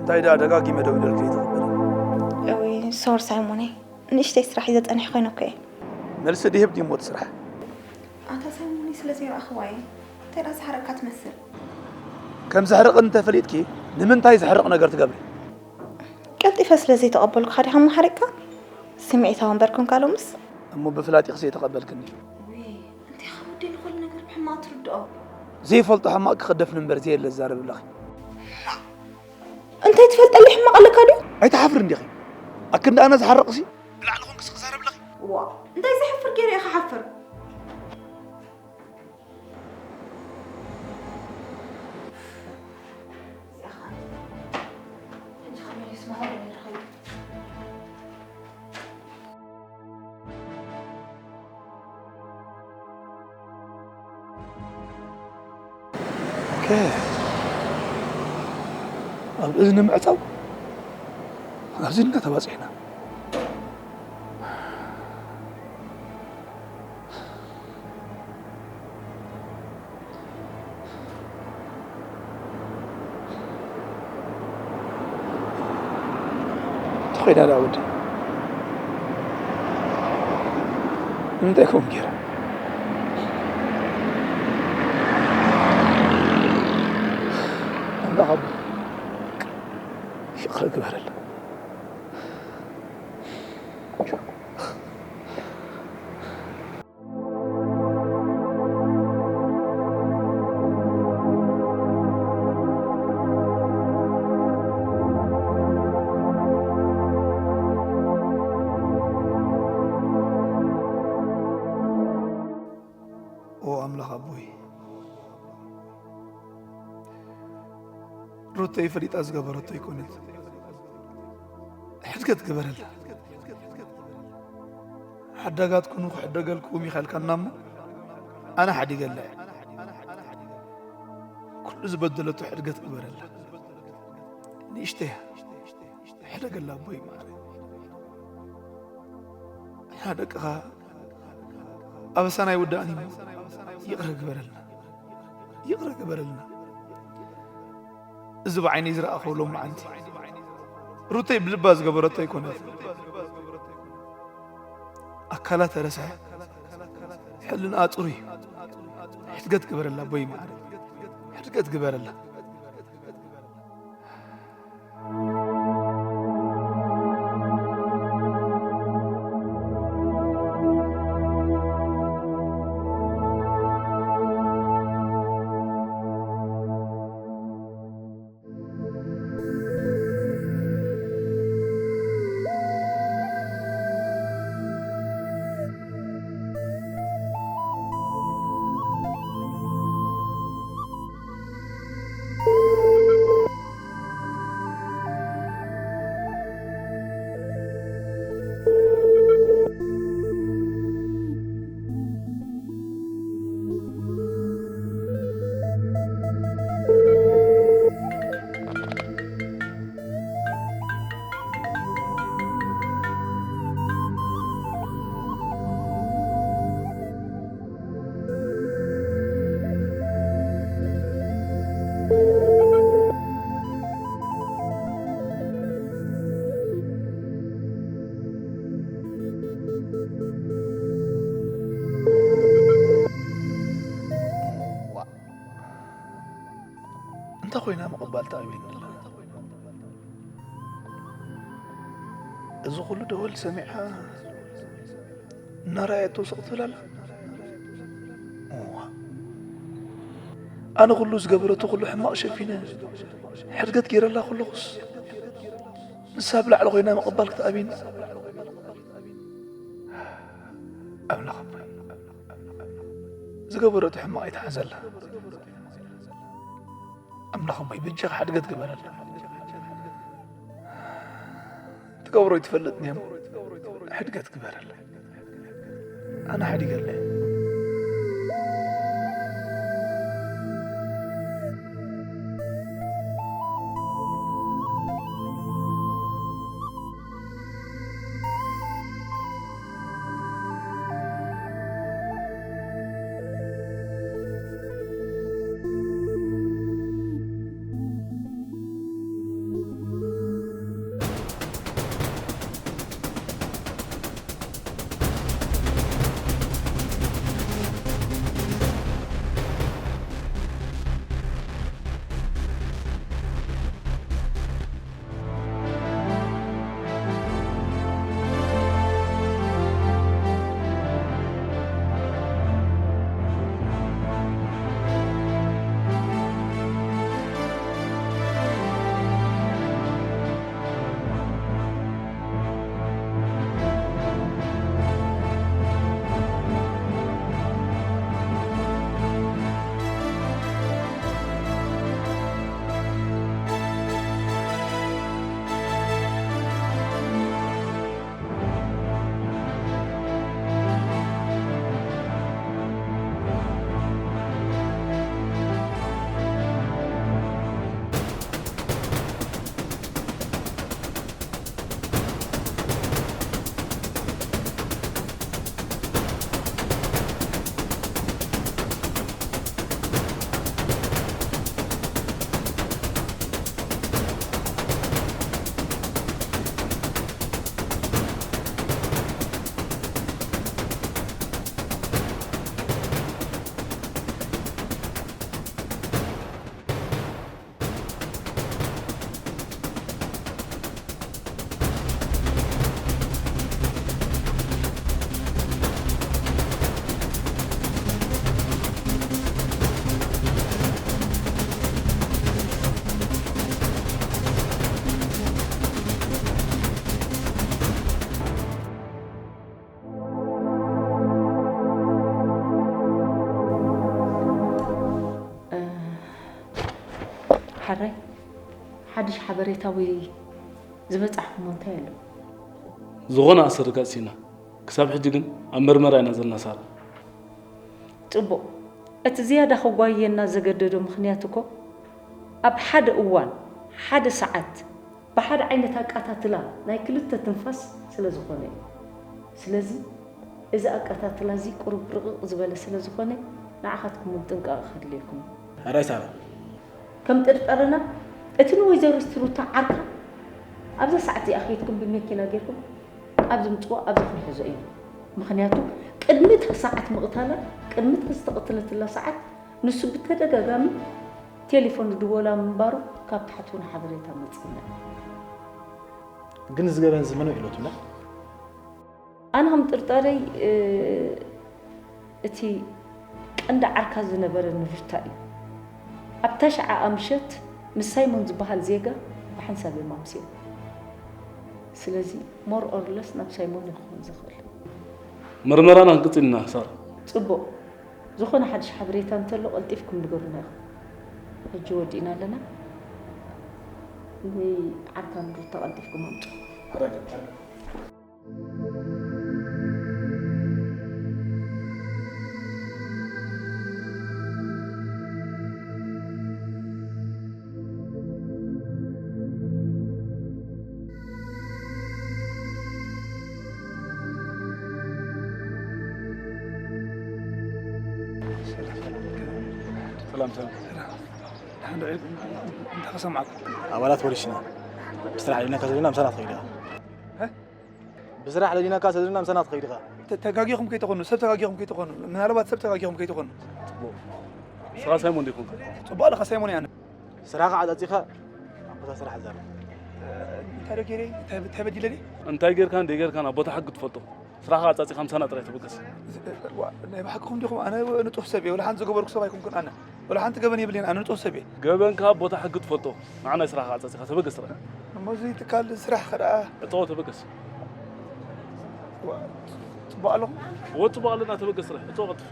እንታይ ደኣ ደጋጊመ ደዊለልኪ ዘይትቕበሊ? እውይ ሶር ሳይሞነይ፣ ንእሽተይ ስራሕ ይዘ ጸኒሕ ኮይነ እኮ እየ። መልሲ ድህብ ድሞ እቲ ስራሕ? ኣታ ሳይሞነይ ስለ ዘይረኣኽዋ እየ። እንታይ ደኣ ዝሓረቅካ ትመስል? ከም ዘሕርቕ እንተፈሊጥኪ ንምንታይ ዘሕርቕ ነገር ትገብሪ? ቀልጢፈ ስለ ዘይተቐበልኩኻ ዲኻ እሞ ሓሪቕካ? ስምዒታዊ እምበር ኮንካ ሎምስ? እሞ ብፍላጢኺ ዘይተቐበልክኒ? ውይ እንታይ ካብ ወደይ ንኹሉ ነገር ብሕማቕ ትርድኦ? ዘይፈልጦ ሕማቕ ክኽደፍኒ እምበር ዘየለ ዝዛረብ ኣለኺ። እንታይ ትፈልጠለይ ሕማቕ ኣለካ ድዩ? ኣይትሓፍሪ እንዲኺ? ኣክንዲ ኣነ ዝሓርቕሲ ብላዕሊ ኮንክሲ ክዛረብ ኣለኺ። ዋ እንታይ ዘሕፍር ገይረ እየ ክሓፍር? ኦኬ። ኣብ እዝኒ ምዕጻው ኣብዚ እና ተባጺሕና። ተኾይዳ ዳ ወዲ ንምንታይ ከምኡ ገይራ? ኣምላኽ ኣቦ ይቕረ ግበረላ። ኦ ኣምላኽ ኣቦይ፣ ሩተይ ፈሊጣ ዝገበረቶ ኣይኮነን። ሕድገት ግበረላ። ሓዳጋት ኩኑ ክሕደገልኩም ኢኻ ኢልካና እሞ ኣነ ሓዲገላ እየ። ኩሉ ዝበደለቶ ሕድገት ግበረላ። ንእሽተያ ሕደገላ ኣቦይ ማዕረ። ንሕና ደቅኻ ኣበሳና ኣይውዳእን እዩ። ይቕረ ግበረልና፣ ይቕረ ግበረልና። እዚ ብዓይነይ ዝረኣኹ ሎማዓንቲ ሩተይ ብልባ ዝገበረቶ ኣይኮነትን። ኣካላ ተረስሐ ሕልንኣ ጽሩይ እዩ። ሕድገት ግበረላ ኣቦይ ማዕረ፣ ሕድገት ግበረላ። እንታይ ኮይና ምቕባል ተኣብየኒ ኣላ? እዚ ኩሉ ደወል ሰሚዓ እናረኣየቶ ስቕ ትብል ኣላ። እዋ፣ ኣነ ኩሉ ዝገበረቶ ኩሉ ሕማቕ ሸፊነ ሕድገት ገይረላ ከለኹስ ንሳ ብላዕሊ ኮይና ምቕባል ክትኣብየኒ? ኣምላኽ ኣቦይ፣ ዝገበረቶ ሕማቕ ኣይትሓዘላ። ኣምላኽ ኣቦይ በጃኻ ሕድገት ግበረላ። ትገብሮ ኣይትፈልጥን እያ እሞ ሕድገት ግበረላ። ኣነ ሓዲገላ እየ። ሕራይ፣ ሓድሽ ሓበሬታ ወይ ዝበጻሕኩሞ እንታይ ኣሎ? ዝኾነ ኣሰር ጋጽ ኢና። ክሳብ ሕጂ ግን ኣብ መርመራ ኢና ዘለና ሳራ። ጽቡቕ። እቲ ዝያዳ ከጓየና ዘገደዶ ምኽንያት እኮ ኣብ ሓደ እዋን፣ ሓደ ሰዓት፣ ብሓደ ዓይነት ኣቃታትላ ናይ ክልተ ትንፋስ ስለ ዝኾነ እዩ። ስለዚ እዚ ኣቃታትላ እዚ ቁሩብ ርቕቕ ዝበለ ስለ ዝኾነ ንዓኻትኩም እውን ጥንቃቐ ከድልየኩም እዩ። ሕራይ ሳራ። ከም ጥርጠረና እቲ ንወይዘሪት ሩታ ዓርካ ኣብዛ ሰዓት እዚኣ ከይድኩም ብመኪና ጌርኩም ኣብዚ ምጽዋ ኣብዚ ክንሕዞ እዩ። ምኽንያቱ ቅድሚ እታ ሰዓት ምቕታላ፣ ቅድሚ እታ ዝተቐተለትላ ሰዓት ንሱ ብተደጋጋሚ ቴሌፎን ዝድወላ ምንባሩ ካብ ታሕቲ እውን ሓበሬታ መጺእና። ግን እዚ ገበን እዚ መን ኢሎትላ? ኣነ ከም ጥርጣረይ እቲ ቀንዲ ዓርካ ዝነበረ ንሩታ እዩ። ኣብታ ሸዓኣ ምሸት ምስ ሳይሞን ዝበሃል ዜጋ ብሓንሳብ እዮም ኣምስዮም። ስለዚ more or less ናብ ሳይሞን እዩ ክኸውን ዝኽእል። መርመራና ክንቅጽል ኢና ሳራ። ጽቡቕ። ዝኾነ ሓድሽ ሓበሬታ እንተሎ ቀልጢፍኩም ንገሩና ኢኹም። ሕጂ ወዲእና ኣለና። ወይ ዓርካ ንሩታ ቀልጢፍኩም ኣምጽኡ። ሰላም ሰላም። እንታይ ከሰማዕኩም? ኣባላት ፖሊስና ብስራሕ ዲና ከዘለና ምሳና ትኸይድ ኢኻ። ብስራሕ ለዲናካ ሰለና ምሳና ትኸይድ ኢኻ። ተጋጊኹም ከይትኾኑ፣ ሰብ ተጋጊኹም ከይትኾኑ፣ ምናልባት ሰብ ተጋጊኹም ከይትኾኑ። ስኻ ሳይሞን ዲኹም? ጽቡቕ ኣለኻ ሳይሞን ያነ። ስራኻ ዓጻጺኻ ኣብ ቦታ ስራሕ ዛር። እንታይ ዶ ገይረ? እንታይ በዲለ? እንታይ ጌርካን ደይጌርካን ኣብ ቦታ ሕጊ ትፈልጦ። ስራኻ ዓጻጺኻ ምሳና ጥራይ ተበገስ። ናይ ብሓቅኹም ዲኹም? ኣነ ንጡፍ ሰብ እየ። ወላ ሓንቲ ዝገበርኩ ሰብ ኣይኮንኩን ኣነ። ወላ ሓንቲ ገበን የብለይን ኣነ ንጡፍ ሰብ እየ። ገበንካ ኣብ ቦታ ሕጊ ትፈልጦ። ንዓናይ ስራኻ ዓጻጺኻ ተበገስ ጥራይ። እሞ እዚ ትካል ስራሕ ከደኣ እጸዎ ተበገስ። ጽቡቕ ኣለኹም? እወ ጽቡቕ ኣለና ተበገስ ጥራይ። እጸዎ ቀልጥፍ።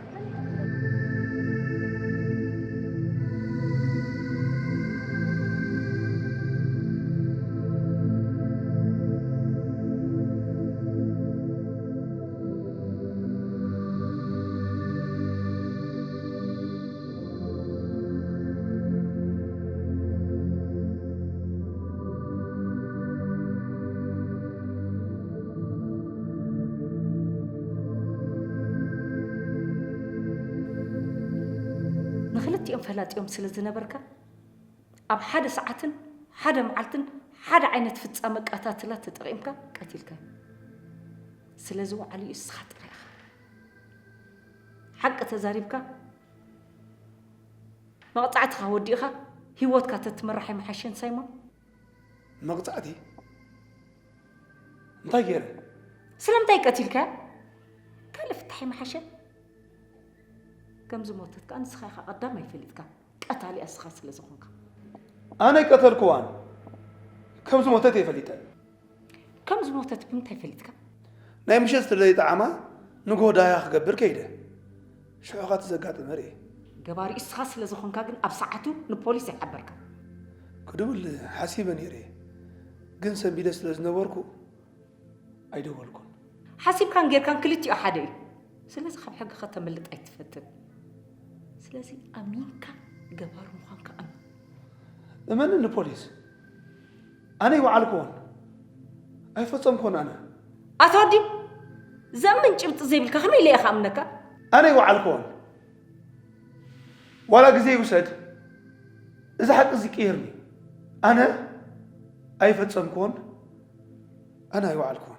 ንኽልቲኦም ፈላጢኦም ስለ ዝነበርካ ኣብ ሓደ ሰዓትን ሓደ መዓልትን ሓደ ዓይነት ፍጻመ ኣቃታትላ ተጠቒምካ ቀቲልካዮ። ስለዚ ዋዕሉ እዩ እስኻ ጥራይ ኢኻ። ሓቂ ተዛሪብካ መቕጻዕትኻ ወዲእኻ ህይወትካ ተትምራሕ ኣይምሓሸን ሳይሞን? መቕጻዕቲ እንታይ ገይረ? ስለምንታይ ቀቲልካያ? ካልእ ፍታሕ ኣይምሓሸን? ከም ዝሞተት ከኣ ንስኻ ኢኻ ቀዳማይ ፈሊጥካ። ቀታሊኣ እስኻ ስለ ዝኾንካ። ኣነ ኣይቀተልክዋን። ከም ዝሞተት እየ ፈሊጠ። ከም ዝሞተት ብምንታይ ፈሊጥካ? ናይ ምሸት ስለ ዘይጠዓማ ንግሆ ዳህያ ክገብር ከይደ። ሽዑ ኸኣ እቲ ዘጋጠመ ርእየ። ገባሪ እስኻ ስለ ዝኾንካ ግን ኣብ ሰዓቱ ንፖሊስ ኣይሓበርካን። ክድውል ሓሲበ ነይረ እየ። ግን ሰንቢደ ስለ ዝነበርኩ ኣይደወልኩን። ሓሲብካን ጌርካን ክልቲኡ ሓደ እዩ። ስለዚ ካብ ሕጊ ከተምልጥ ኣይትፈትን። ስለዚ ኣሚንካ ገባሪ ምዃንካ ኣምን። እመንኒ ፖሊስ፣ ኣነ ኣይወዓልክዎን ኣይፈጸምክዎን ኣነ። ኣታ ወዲ ዘምን ጭብጢ ዘይብልካ ከመይ ኢለ እየ ክኣምነካ? ኣነ ኣይወዓልክዎን ዋላ ግዜ ይውሰድ እዚ ሓቂ እዚ ቅይርኒ። ኣነ ኣይፈጸምክዎን ኣነ ኣይወዓልክዎን።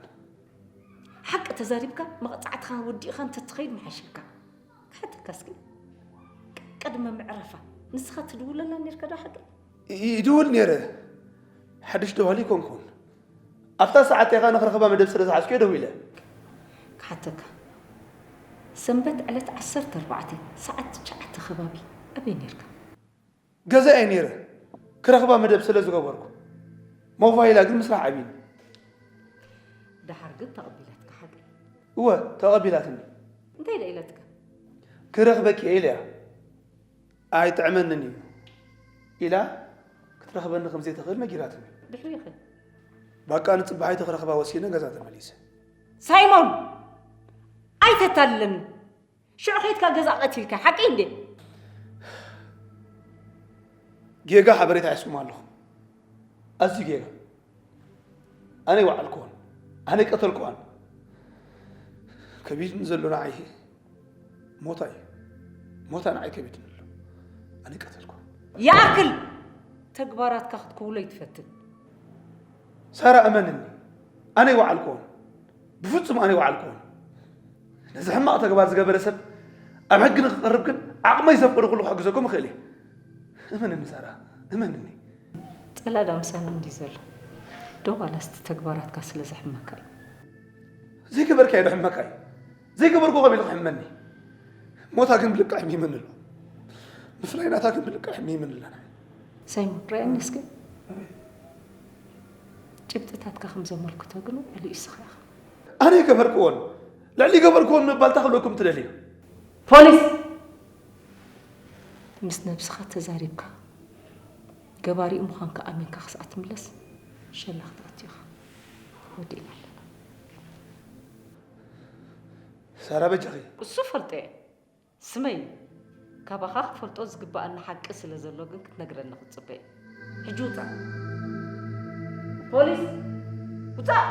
ሓቂ ተዛሪብካ መቕጻዕትኻ ወዲእኻ እንተትኸይድ ምሓሸካ። ክሓተካ እስኪ ቅድሚ ምዕረፋ ንስኻ ትድውለላ ኔርካ ዶ ሓቂ? ይድውል ኔረ ሓድሽ ደዋሊ ኣይኮንኩን ኣብታ ሰዓት ኢኻ ንኽረኽባ መደብ ስለ ዝሓዝኩ እየ ደዊለ። ክሓተካ ሰንበት ዕለት ዓሰርተ ኣርባዕተ ሰዓት ትሽዓተ ከባቢ ኣበይ ኔርካ? ገዛ እየ ነይረ ክረኽባ መደብ ስለ ዝገበርኩ ሞባይላ ግን ምስራሕ ዓብይኒ። ደሓር ግን ተቐቢላትካ ሓቂ? እወ ተቐቢላትኒ። እንታይ ዶ ኢለትካ? ክረኽበኪ እየ ኢለያ። ኣይጥዕመንን እዩ ኢላ ረኽበኒ ከም ዘይትኽእል ነጊራትኒ። ድሕሪኸ? ባቃ ንጽባሒቱ ክረኽባ ወሲነ ገዛ ተመሊሰ። ሳይሞን፣ ኣይተታልለኒ። ሽዑ ኸይድካ ገዛ ቀቲልካ፣ ሓቂ እንዴ? ጌጋ ሓበሬታ ሒዝኩም ኣለኹም። ኣዝዩ ጌጋ። ኣነ ይወዓልክዎን ኣነ ይቀተልክዋን። ከቢድኒ ዘሎ ንዓይ ሞታ እዩ። ሞታ ንዓይ ከቢድኒ ኣሎ። ኣነ ይቀተልክዋን። ይኣክል! ተግባራትካ ክትክውሎ ኣይትፈትን። ሳራ እመንኒ፣ ኣነ ይወዓልክዎን። ብፍጹም ኣነ ይወዓልክዎን። ነዚ ሕማቕ ተግባር ዝገበረ ሰብ ኣብ ሕጊ ንክቐርብ ግን ዓቕመይ ዘፍቅዶ ኩሉ ክሕግዘኩም እኽእል እየ። እመንኒ ሳራ፣ እመንኒ። ጸላዳ ምሳና እንዲ ዘሎ ዶ ዋላስ እቲ ተግባራትካ ስለ ዘሕመካ እዩ? ዘይገበርካዮ ዶ ሕመካ እዩ? ዘይገበርኩ ከመይ ኢሉ ክሕመኒ? ሞታ ግን ብልክዕ ሕሚመኒ ኣሎ። ምፍላይ ናታ ግን ብልክዕ ሕሚመኒ ኣለና። ሳይሞን ርኣየኒ እስኪ። ጭብጥታትካ ከም ዘመልክቶ ግን ልዑል እስኻ ኢኻ። ኣነ ኣይገበርክዎን። ልዕሊ ይገበርክዎን ምባል እንታይ ክብለኩም ትደልዩ? ፖሊስ! ምስ ነብስኻ ተዛሪብካ ገባሪኡ ምዃንካ ኣሚንካ ክሳዕ ትምለስ ሸላ ክትኣቱ ኢኻ። ወዲእና ኣለና። ሳራ በጃኺ። እሱ ፈልጦ እየ። ስመይ፣ ካባኻ ክፈልጦ ዝግበኣኒ ሓቂ ስለ ዘሎ ግን ክትነግረኒ ክጽበ እየ። ሕጂ ውጻእ። ፖሊስ! ውጻእ!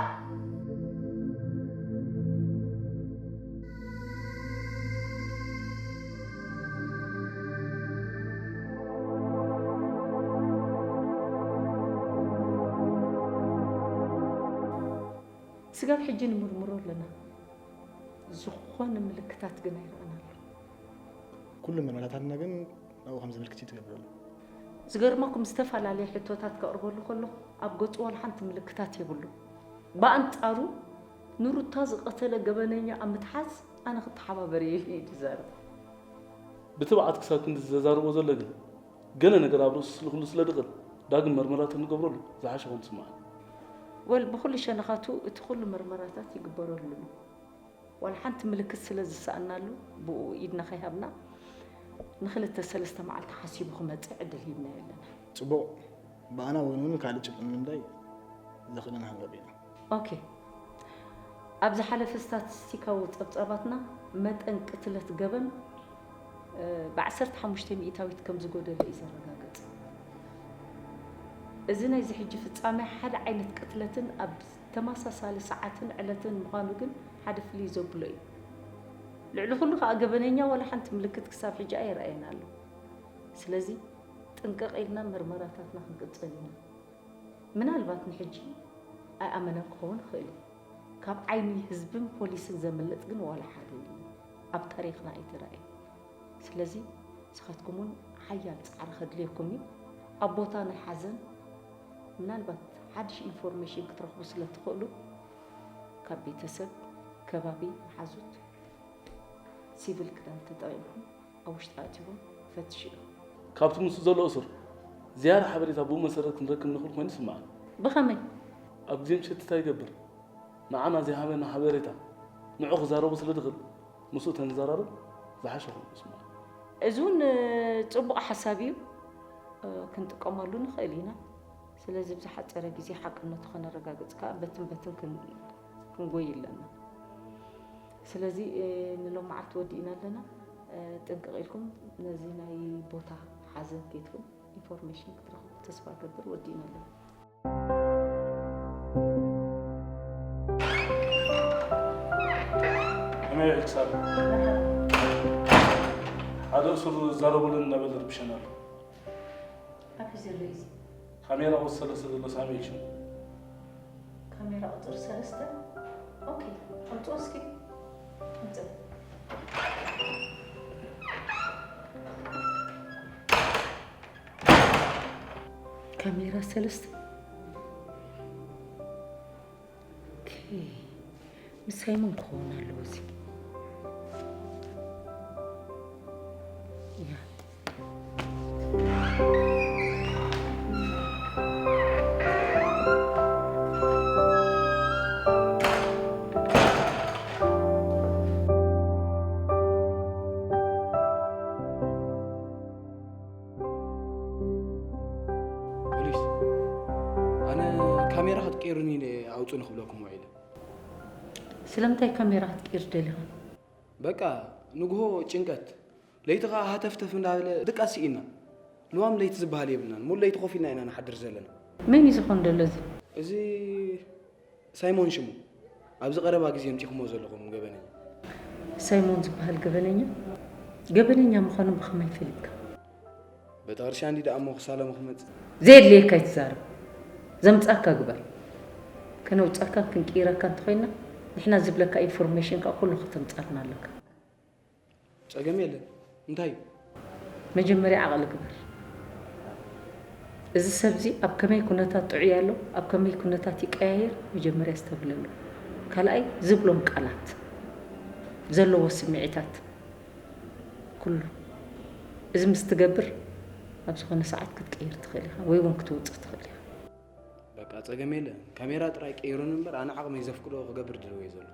ስጋብ ሕጂ ንምርምሮ ኣለና። ዝኾነ ምልክታት ግን ኣይረኣናሉ። ኩሉ መርመራታትና ግን ናብኡ ከም ዘመልክት እዩ ትገብረሉ። ዝገርመኩም ዝተፈላለየ ሕቶታት ከቕርበሉ ከለኹ ኣብ ገጹ ዋላ ሓንቲ ምልክታት የብሉ። ብኣንጻሩ ንሩታ ዝቐተለ ገበነኛ ኣብ ምትሓዝ ኣነ ክተሓባበር እየ ኢሉ እዩ ዝዛረብ። ብትብዓት ክሳብ ክንድዚ ዘዛርቦ ዘሎ ግን ገለ ነገር ኣብ ርእሱ ስልኽሉ ስለ ድኽእል ዳግም መርመራ ተንገብረሉ ዝሓሸ ኮን ትስምዓኒ። ወል ብኹሉ ሸነኻቱ እቲ ኩሉ መርመራታት ይግበረሉ ኣሎ። ዋላ ሓንቲ ምልክት ስለ ዝሰኣናሉ ብኡ ኢድና ከይሃብና ንኽልተ ሰለስተ መዓልቲ ሓሲቡ ክመጽእ ዕድል ሂብናዮ ኣለና። ጽቡቕ፣ ብኣና ወገን እውን ካልእ ጭብጢ ንምንዳይ ዘኽእለና ክንገብር ኢና። ኦኬ። ኣብ ዝሓለፈ ስታቲስቲካዊ ጸብጻባትና መጠን ቅትለት ገበን ብ ዓሰርተ ሓሙሽተ ሚእታዊት ከም ዝጎደለ እዩ ዘረጋገጽ። እዚ ናይዚ ሕጂ ፍጻመ ሓደ ዓይነት ቅትለትን ኣብ ተመሳሳሊ ሰዓትን ዕለትን ምዃኑ ግን ሓደ ፍልይ ዘብሎ እዩ። ልዕሊ ኩሉ ከኣ ገበነኛ ዋላ ሓንቲ ምልክት ክሳብ ሕጂ ኣይረኣየን ኣሎ። ስለዚ ጥንቅቕ ኢልና መርመራታትና ክንቅጽል ኢና። ምናልባት ንሕጂ ኣይኣመነን ክኸውን ይኽእል እዩ። ካብ ዓይኒ ህዝብን ፖሊስን ዘምልጥ ግን ዋላ ሓደ የለን። ኣብ ታሪኽና ኣይተራእየን። ስለዚ ንስኻትኩም እውን ሓያል ጻዕሪ ከድልየኩም እዩ። ኣብ ቦታ ናይ ሓዘን ምናልባት ሓድሽ ኢንፎርሜሽን ክትረኽቡ ስለ ትኽእሉ ካብ ቤተሰብ፣ ከባቢ፣ መሓዙት ሲቪል ክዳን ተጠቒምኩም ኣብ ውሽጢ ኣእቲኹም ፈትሽሉ። ካብቲ ምስኡ ዘሎ እሱር ዝያዳ ሓበሬታ ብኡ መሰረት ክንረክብ ንኽእል ኮይኑ ይስምዓኒ። ብኸመይ? ኣብ ግዜ ምሸት እንታይ ይገብር? ንዓና ዘይሃበና ሓበሬታ ንዑ ክዛረቦ ስለ ድኽእል ምስኡ ተንዘራረብ ዝሓሸ ኮይኑ ይስምዓኒ። እዚ እውን ጽቡቕ ሓሳብ እዩ፣ ክንጥቀመሉ ንኽእል ኢና። ስለዚ ብዝሓጸረ ግዜ ሓቅነቱ ከነረጋግጽ ከኣ በትን በትን ክንጎይ ኣለና። ስለዚ ንሎማዓልቲ ወዲእና ኣለና። ጥንቅቕ ኢልኩም ነዚ ናይ ቦታ ሓዘን ኬድኩም ኢንፎርሜሽን ክትረኽቡ ተስፋ እገብር። ወዲእና ኣለና። ከመይ ውዒልኪ ሳሚ? ሓደ እሱር ዛረቡልን እናበለ ይርብሸና ኣሎ። ኣበይ ዘሎ እዩ እዚ? ካሜራ ቁፅሪ ሰለስተ ዘሎ ሳሚ እዩ ሽሙ። ካሜራ ቁፅሪ ሰለስተ? ኦኬ፣ ኣምፅኦ እስኪ። ኣምፅኦ። ካሜራ ሰለስተ? ኦኬ፣ ምስ ሳይሞን ክኸውን ኣለዎ እዚ። ያ። ፖሊስ፣ ንኽብለኩም ውዒለ። ስለምንታይ ካሜራ ክትቅይር ደሊኻ? በቃ ንግሆ ጭንቀት፣ ለይቲ ኸዓ ሃተፍተፍ እንዳበለ ድቃስ ስኢና። ልዋም ለይቲ ዝበሃል የብልናን። ሙሉ ለይቲ ኮፍ ኢልና ኢና ንሓድር ዘለና። መን እዩ ዝኾን ዘሎ እዚ? እዚ ሳይሞን ሽሙ። ኣብዚ ቀረባ ግዜ ኣምጺኹሞ ዘለኹም ገበነኛ። ሳይሞን ዝበሃል ገበነኛ? ገበነኛ ምዃኑ ብኸመይ ፈሊጥካ? ቤተክርስትያን እንዲ ደኣ እሞ ክሳለሙ ክመጽእ። ዘየድልየካ ኣይትዛረብ። ዘምጻካ ግበር። ከነውጻካን ክንቅይረካ እንተኾይና ንሕና ዝብለካ ኢንፎርሜሽን ከኣ ኩሉ ከተምጻልና ኣለካ። ጸገም የለን። እንታይ እዩ? መጀመርያ ዓቕሊ ግበር። እዚ ሰብዚ ኣብ ከመይ ኩነታት ጥዑይ ኣሎ፣ ኣብ ከመይ ኩነታት ይቀያየር መጀመርያ ኣስተብህለሉ። ካልኣይ ዝብሎም ቃላት፣ ዘለዎ ስምዒታት ኩሉ። እዚ ምስ ትገብር ኣብ ዝኾነ ሰዓት ክትቅይር ትኽእል ኢኻ ወይ እውን ክትውጽእ ትኽእል ኢኻ። በቃ ጸገም የለን። ካሜራ ጥራይ ቀይሩኒ እምበር ኣነ ዓቕመይ ዘፍቅዶ ክገብር ድልው እየ ዘሎ።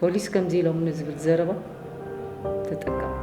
ፖሊስ ከምዚ ኢሎምኒ ዝብል ዘረባ ተጠቀም።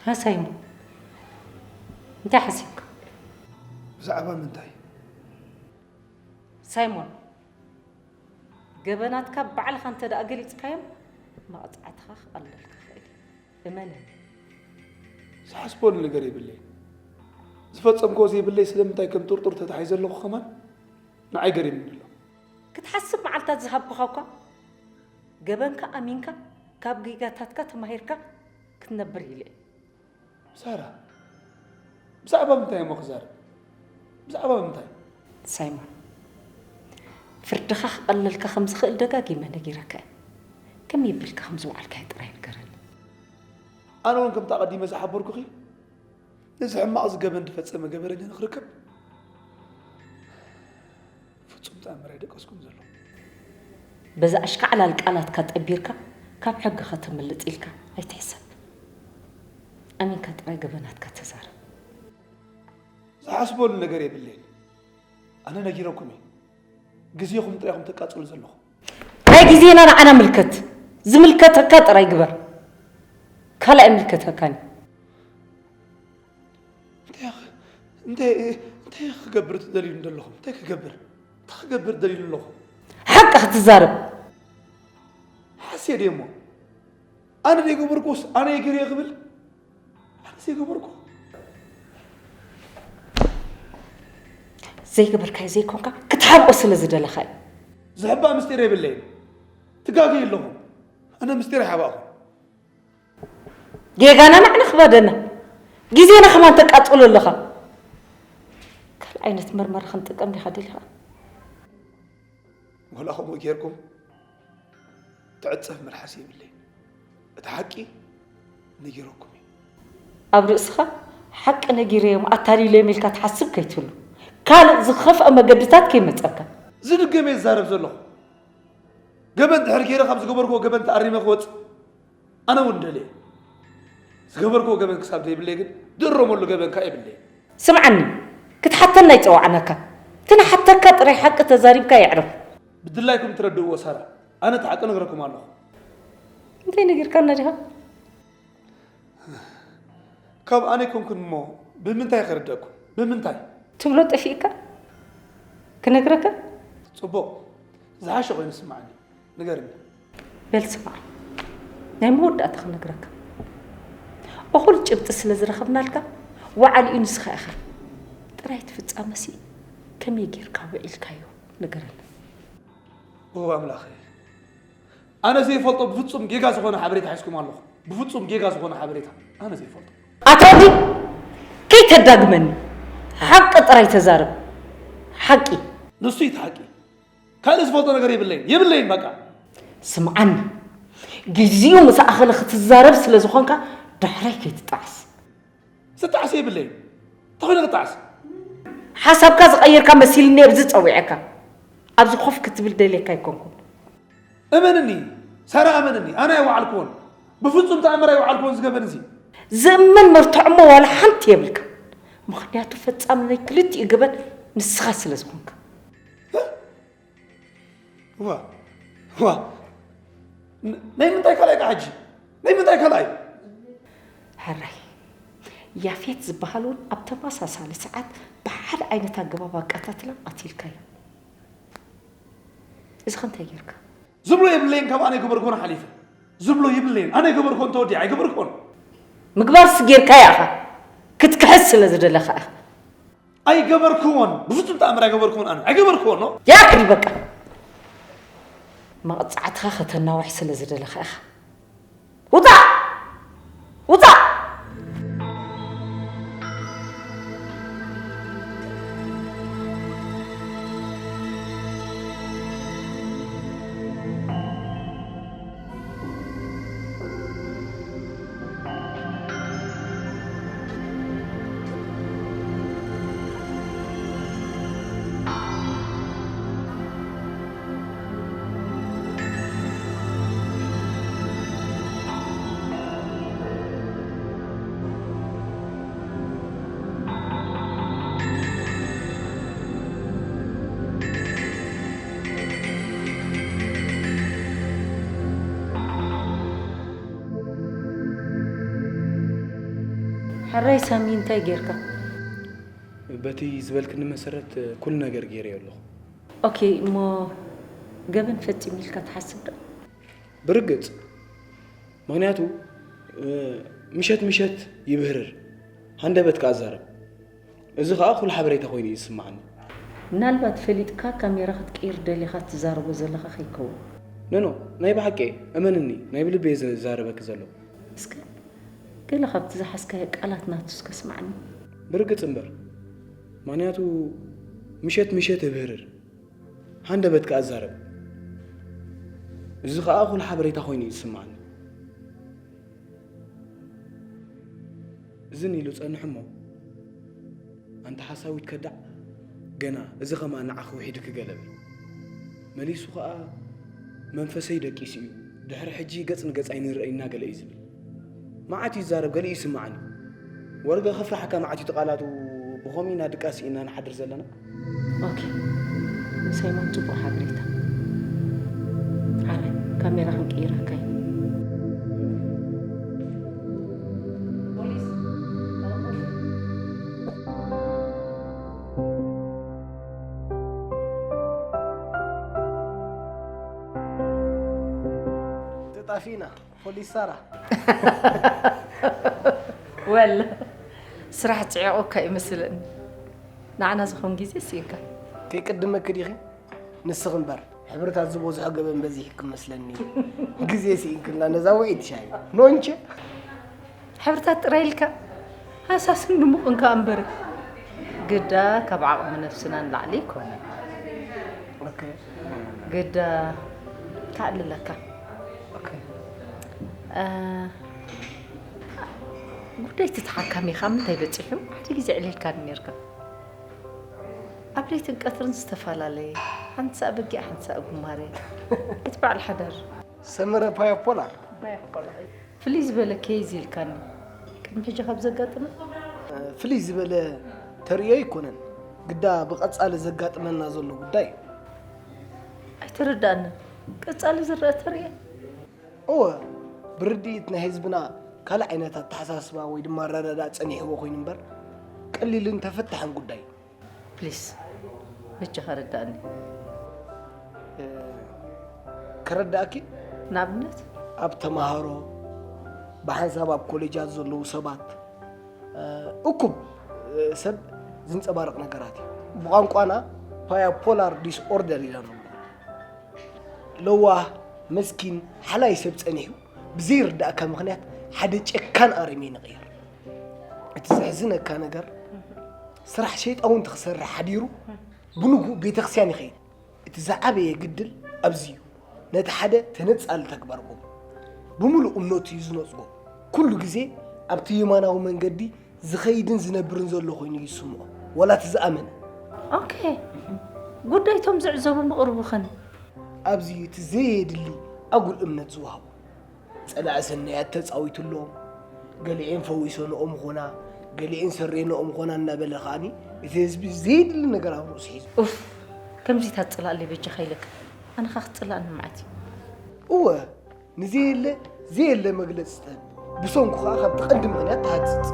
ሃ ሳይሞን፣ እንታይ ሓሲብካ? ብዛዕባ ምንታይ? ሳይሞን፣ ገበናትካ ባዕልኻ እንተ ደኣ ገሊጽካዮም፣ መቕጻዕትኻ ክቐለልካ ይኽእል እዩ። እመነኒ። ዝሓስበሉ ነገር የብለይን። ዝፈጸምክዎ ዘይብለይ ስለምንታይ ከም ጥርጡር ተታሒዘ ኣለኹ ከማን ንዓይ ገሪሙኒ ኣሎ። ክትሓስብ መዓልታት ዝሃብኩኻ እኳ፣ ገበንካ ኣሚንካ፣ ካብ ጌጋታትካ ተማሂርካ ክትነብር ኢለ እየ። ሳራ፣ ብዛዕባ ምንታይ እሞ ክዛረብ? ብዛዕባ ምንታይ? ሳይሞን፣ ፍርድኻ ክቐለልካ ከም ዝኽእል ደጋጊመ ነጊረካ እየ። ከመይ ኣቢልካ ከም ዝወዓልካዮ ጥራይ ንገረኒ። ኣነ እውን ከምቲ ኣቐዲመ ዝሓበርኩኺ፣ ነዚ ሕማቕ እዚ ገበን ዝፈጸመ ገበነኛ ንኽርከብ ፍጹም ተኣምር ኣይደቀስኩን ዘለኹ። በዛ ኣሽካዕላል ቃላትካ ጠቢርካ ካብ ሕጊ ከተምልጥ ኢልካ ኣይትሕሰብ። ኣሚንካ ጥራይ ገበናትካ ተዛረብ። ዝሓስበሉ ነገር የብለይን። ኣነ ነጊረኩም እየ። ግዜኹም ጥራይ ኢኹም ተቃጽሉ ዘለኹም። ናይ ግዜና ንዓና ምልከት። ዝምልከተካ ጥራይ ግበር። ካልእ ኣይምልከተካን እዩ። እንታይ ኽ- እንታይ እንታይ ክገብር ትደልዩ ዘለኹም? እንታይ ክገብር? እንታይ ክገብር ደልዩ ኣለኹ? ሓቂ ክትዛረብ። ሓስየ ድየ እሞ? ኣነ ዘይገበርኩስ ኣነ ይግርየ ክብል? ኣነ ዘይገበርኩ? ዘይገበርካዮ ዘይኮንካ ክትሓብኦ ስለ ዝደለኻ እዩ። ዝሕባእ ምስጢር የብለይን። ትጋገዩ ኣለኹም። ኣነ ምስጢር ኣይሓባእኹም። ጌጋና ንዓና ክባደና ግዜና ከማን ተቃጽሎ ኣለኻ። ካልእ ዓይነት መርመራ ክንጥቀም ዲኻ ደሊኻ? ወላ ከምኡ ጌርኩም ትዕጸፍ መልሓስ የብለይን። እቲ ሓቂ ነጊረኩም እየ። ኣብ ርእስኻ ሓቂ ነጊረዮም ኣታሊለዮም ኢልካ ትሓስብ ከይትህሉ ካልእ ዝኸፍአ መገድታት ከይመጸካ። ዝድገመ ይዛረብ ዘለኹ። ገበን ድሕር ገይረ ካብ ዝገበርክዎ ገበን ተኣሪመ ክወጽእ ኣነ እውን ደልየ። ዝገበርክዎ ገበን ክሳብ ዘይብለይ ግን ድእረመሉ ገበን ከኣ የብለይን። ስምዓኒ፣ ክትሓተና ኣይጸዋዕናካ። እቲ ንሓተካ ጥራይ ሓቂ ተዛሪብካ የዕርፍ። ብድላይኩም ትረድእዎ ሳራ፣ ኣነ እቲ ሓቂ ነግረኩም ኣለኹ። እንታይ ነጊርካና ዲኻ? ካብ ኣነ ኣይኮንኩን እሞ ብምንታይ ክርደእኩም? ብምንታይ? ትብሎ ጠፊእካ? ክነግረካ? ጽቡቕ፣ ዝሓሸ ኮይኑ ስምዓኒ። ንገርኒ። በል ስማዕ፣ ናይ መወዳእታ ክነግረካ። እኹል ጭብጢ ስለ ዝረኸብናልካ፣ ወዓሊኡ ንስኻ ኢኻ። ጥራይ እቲ ፍጻመሲ ከመይ ጌርካ ውዒልካዮ ንገረኒ። ኦ ኣምላኸ፣ ኣነ ዘይፈልጦ ብፍጹም ጌጋ ዝኾነ ሓበሬታ ሒዝኩም ኣለኹም። ብፍጹም ጌጋ ዝኾነ ሓበሬታ ኣነ ዘይፈልጦ። ኣታ ወዲ፣ ከይተዳግመኒ፣ ሓቂ ጥራይ ተዛረብ። ሓቂ። ንሱ እዩ እቲ ሓቂ። ካልእ ዝፈልጦ ነገር የብለይን፣ የብለይን በቃ። ስምዓኒ፣ ግዜኡ ምስ ኣኸለ ክትዛረብ ስለ ዝኾንካ ዳሕራይ ከይትጣዕስ። ዝጣዕስ የብለይ። ተኾይነ ክጣዕስ። ሓሳብካ ዝቐየርካ መሲልኒ ኣብዚ ጸዊዐካ። ኣብዚ ኮፍ ክትብል ደልየካ ኣይኮንኩን። እመንኒ ሳራ፣ እመንኒ፣ ኣነ ኣይወዓልክዎን። ብፍጹም ተኣምር ኣይወዓልክዎን ዝገበን እዚ። ዝእመን መርትዖ እሞ ዋላ ሓንቲ የብልካ። ምኽንያቱ ፈጻሚ ናይ ክልቲኡ ገበን ንስኻ ስለ ዝኾንካ። ዋ ዋ፣ ናይ ምንታይ ካልኣይ ቃ ሕጂ? ናይ ምንታይ ካልኣይ? ሕራይ ያፌት ዝበሃል እውን ኣብ ተመሳሳሊ ሰዓት ብሓደ ዓይነት ኣገባብ ኣቀታትላ ቀቲልካዮ። እዚ ከ እንታይ ጌርካ? ዝብሎ የብለይን፣ ካብ ኣነ ገበርኮን ሓሊፈ። ዝብሎ ይብለይን፣ ኣነ ገበርኮን ተወዲኣ ኣይገበርኮን። ምግባርስ ጌርካዮ ኢኻ፣ ክትክሕስ ስለ ዝደለኻ ኢኻ። ኣይገበርክዎን፣ ብፍጹም ተኣምር ኣይገበርክዎን፣ ኣነ ኣይገበርክዎን ነው። ያክል በቃ። መቕጻዕትኻ ከተናውሕ ስለ ዝደለኻ ኢኻ። ውጻእ! ውጻእ! ሕራይ ሳሚ እንታይ ጌርካ? በቲ ዝበልክኒ መሰረት ኩሉ ነገር ገይረዮ ኣለኹ። ኦኬ እሞ ገበን ፈጺመ ኢልካ ትሓስብ ዶ? ብርግጽ ምኽንያቱ ምሸት ምሸት ይብህርር ሃንደበት ከኣ ዛረብ። እዚ ኸኣ ኩሉ ሓበሬታ ኮይኑ እዩ ዝስምዓኒ። ምናልባት ፈሊጥካ ካሜራ ክትቅይር ደሊኻ ትዛረቦ ዘለኻ ከይከውን። ኖኖ ናይ ብሓቂ እመንኒ ናይ ብልቢ እየ ዝዛረበኪ ዘለኹ። እስከ ገለ ካብቲ ዝሓዝካዮ ቃላት ናቱ እስከ ስምዓኒ። ብርግጽ እምበር ምኽንያቱ ምሸት ምሸት እብህርር ሃንደበት ከኣ እዛረብ። እዚ ኸኣ ኩሉ ሓበሬታ ኮይኑ እዩ ዝስምዓኒ። እዝን ኢሉ ጸንሕ እሞ ኣንቲ ሓሳዊት ከዳዕ ገና እዚ ኸማን ንዓኺ ውሒዱኪ ገለ በል። መሊሱ ኸኣ መንፈሰይ ደቂሱ እዩ፣ ድሕሪ ሕጂ ገጽ ንገጽ ኣይንረኣይን ገለ እዩ ዝብል። መዓት እዩ ዝዛረብ፣ ገሊኡ ይስምዓኒ። ወርገ ከፍርሓካ መዓት እዩ እቲ ቃላቱ፣ ብኸምኡ ኢና ድቃስ ስኢንና ንሓድር ዘለና። ኦኬ ንሰይሞን ጽቡቕ ሓበሬታ። ሓራይ ካሜራ ክንቅይረካ እዩ። ተጣፊእና ፖሊስ ሳራ። ወል ስራሕ ጽዒቑካ ይመስለኒ። ንዓና ዝኾን ግዜ ስኢንካ። ከይቅድመኪ ዲኺ? ንስኺ እምበር ሕብርታት ዝበዝሖ ገበን በዚሕኪ መስለኒ። ግዜ ስኢንክልና ነዛ ውዕይቲ ሻሂ። ኖንቸ? ሕብርታት ጥራይ ኢልካ ሃሳስን ድሙቕን ከኣ እምበር ግዳ ካብ ዓቕሚ ነብስና ንላዕሊ ኣይኮነን። ግዳ ከዕልለካ። ጉዳይ እቲ ተሓካሚኻ ምንታይ በጺሑ ሓደ ግዜ ዕሊልካኒ ኔርካ። ኣብ ለይትን ቀትርን ዝተፈላለየ ሓንቲ ሳእ በጊዕ ሓንቲ ሳእ ጉማሬ እቲ በዓል ሓዳር። ሰመረ ፓያፖላ። ፍልይ ዝበለ ኬዝ ኢልካኒ ቅድሚ ሕጂ ካብ ዘጋጥመ። ፍልይ ዝበለ ተርእዮ ኣይኮነን ግዳ ብቐጻሊ ዘጋጥመና ዘሎ ጉዳይ እዩ። ኣይተረድኣንን ቀጻሊ ዝረኣ ተርእዮ። እወ ብርድኢት ናይ ህዝብና ካልእ ዓይነት ኣተሓሳስባ ወይ ድማ ኣረዳድኣ ጸኒሕዎ ኮይኑ እምበር ቀሊልን ተፈታሕን ጉዳይ እዩ። ፕሊስ በጃኻ ርዳእኒ። ከረዳእኪ ንኣብነት ኣብ ተማሃሮ ብሓንሳብ ኣብ ኮሌጃት ዘለዉ ሰባት እኩብ ሰብ ዝንፀባረቕ ነገራት እዩ። ብቋንቋና ባይፖላር ዲስኦርደር ኢና ንብሎ። ለዋህ፣ መስኪን፣ ሓላይ ሰብ ጸኒሑ ብዘይርዳእካ ምኽንያት ሓደ ጨካን ኣረሜን ይቕየር። እቲ ዘሕዝነካ ነገር ስራሕ ሸይጣውንቲ ክሰርሕ ሓዲሩ ብንግሁ ቤተክርስትያን ይኸይድ። እቲ ዝዓበየ ግድል ኣብዚ እዩ። ነቲ ሓደ ተነጻሊ ተግባር ጎቦ ብምሉእ እምነቱ እዩ ዝነጽጎ። ኩሉ ግዜ ኣብቲ የማናዊ መንገዲ ዝኸይድን ዝነብርን ዘሎ ኮይኑ ይስምዖ፣ ዋላ እቲ ዝኣመነ። ኦኬ፣ ጉዳይቶም ዝዕዘቡ ምቕርቡኽን? ኣብዚ እቲ ዘየድሊ ኣጉል እምነት ዝወሃቦ ጸላኢ ሰናያት ተጻዊቱሎም፣ ገሊኤን ፈዊሰንኦም ኾና፣ ገሊኤን ሰሬንኦም ኾና እናበለ ከኣኒ እቲ ህዝቢ ዘየድሊ ነገር ኣብ ርእሱ ሒዙ። ኡፍ፣ ከምዚታት ጽላእለይ በጃኻ ኢለካ። ኣነ ኸኣ ክትጽላእኒ መዓት እዩ። እወ፣ ንዘየለ ዘየለ መግለጺ ትህብ። ብሰንኩ ኸኣ ካብቲ ቀንዲ ምኽንያት ትሃጽጽ።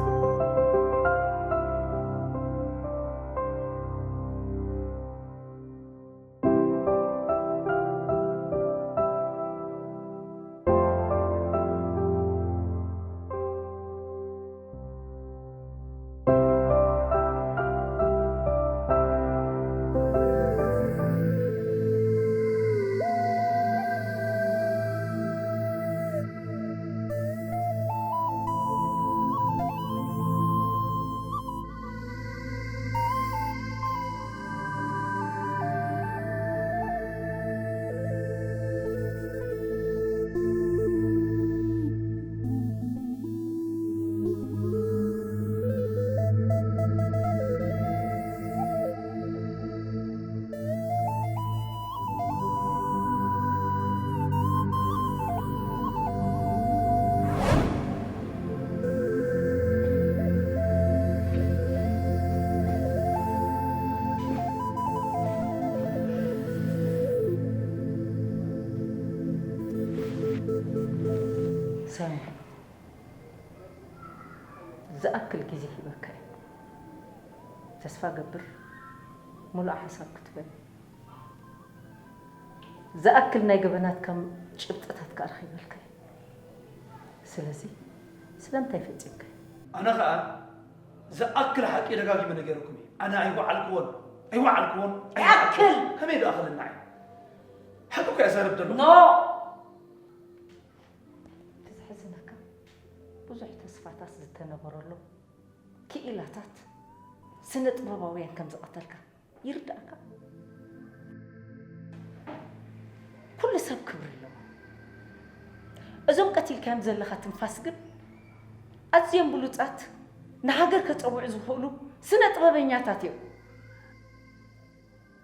ሰምዑ፣ ዝኣክል ግዜ ሂበካ እየ። ተስፋ ገብር፣ ሙሉእ ሓሳብ ክትበኒ። ዝኣክል ናይ ገበናትካ ጭብጥታት ከኣ ረኺበልካ እየ። ስለዚ ስለምንታይ ፈጺምካ? ኣነ ኸኣ ዝኣክል ሓቂ ደጋጊመ ነጊረኩም እየ። ኣነ ኣይወዓልክዎን፣ ኣይወዓልክዎን፣ ኣይወዓልክዎን። ይኣክል! ከመይ ደኣ ክልናዕ እየ? ሓቂ እኮ እየ ዛረብ ዘለኹ። ኖ! እቲ ዘሕዝነካ ብዙሕ ተስፋታት ዝተነበረሎም ክኢላታት ስነ ጥበባውያን ከም ዝቐተልካ ይርዳእካ። ኩሉ ሰብ ክብሪ ኣለዎ። እዞም ቀቲልካዮም ዘለኻ ትንፋስ ግን ኣዝዮም ብሉጻት ንሃገር ከጸውዑ ዝኽእሉ ስነ ጥበበኛታት እዮም።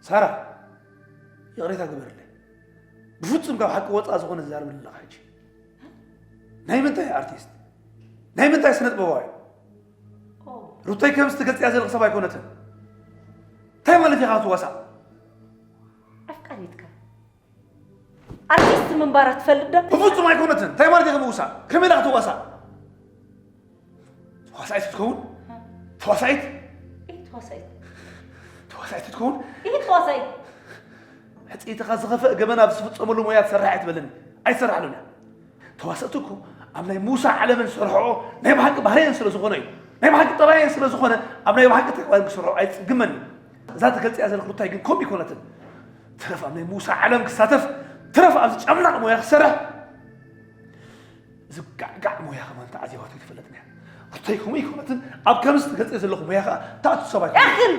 ሳራ፣ ይቕሬታ ግበርለይ። ብፍጹም ካብ ሓቂ ወጻእ ዝኾነ ዝዛረብ ኣለኻ ሕጂ። ናይ ምንታይ ኣርቲስት? ናይ ምንታይ ስነ ጥበባዊ? ሩተይ ከምዚ ትገልጽያ ዘለኺ ሰብ ኣይኮነትን። እንታይ ማለት ኢኻ ትዋሳእ? ኣፍቃሪትካ ኣርቲስት ምንባራ ትፈልጥ ዶ? ብፍጹም ኣይኮነትን። እንታይ ማለት ኢኻ ምውሳእ? ከመይ ኢኻ ትዋሳእ? ተዋሳኢት ክትከውን? ተዋሳኢት? ኢት ተዋሳኢት። ተዋሳኢት ክትከውን? ኢት ተዋሳኢት። ሕጽይትኻ ዝኸፍእ ገበን ኣብ ዝፍጸመሉ ሞያ ትሰርሕ ኣይትበለኒ። ኣይትሰርሓሉን እያ። ተዋሰእቲ እኮ ኣብ ናይ ምውሳእ ዓለመን ዝሰርሕኦ ናይ ብሓቂ ባህርየን ስለ ዝኾነ እዩ። ናይ ብሓቂ ጠባየን ስለ ዝኾነ ኣብ ናይ ብሓቂ ተግባረን ክሰርሕኦ ኣይጽግመን እዩ። እዛ ትገልጽያ ዘለኺ ሩታይ ግን ከምኡ ኣይኮነትን። ትረፍ ኣብ ናይ ምውሳእ ዓለም ክሳተፍ፣ ትረፍ ኣብዚ ጨምላቕ ሞያ ክሰርሕ። እዚ ጋዕጋዕ ሞያ ከማን ተዓዚባቶ ኣይትፈልጥን እያ። ሩታይ ከምኡ ኣይኮነትን። ኣብ ከምዚ ትገልጽዮ ዘለኹ ሞያ ከኣ ትኣቱ ሰብ ኣይኮነትን። ያኽል!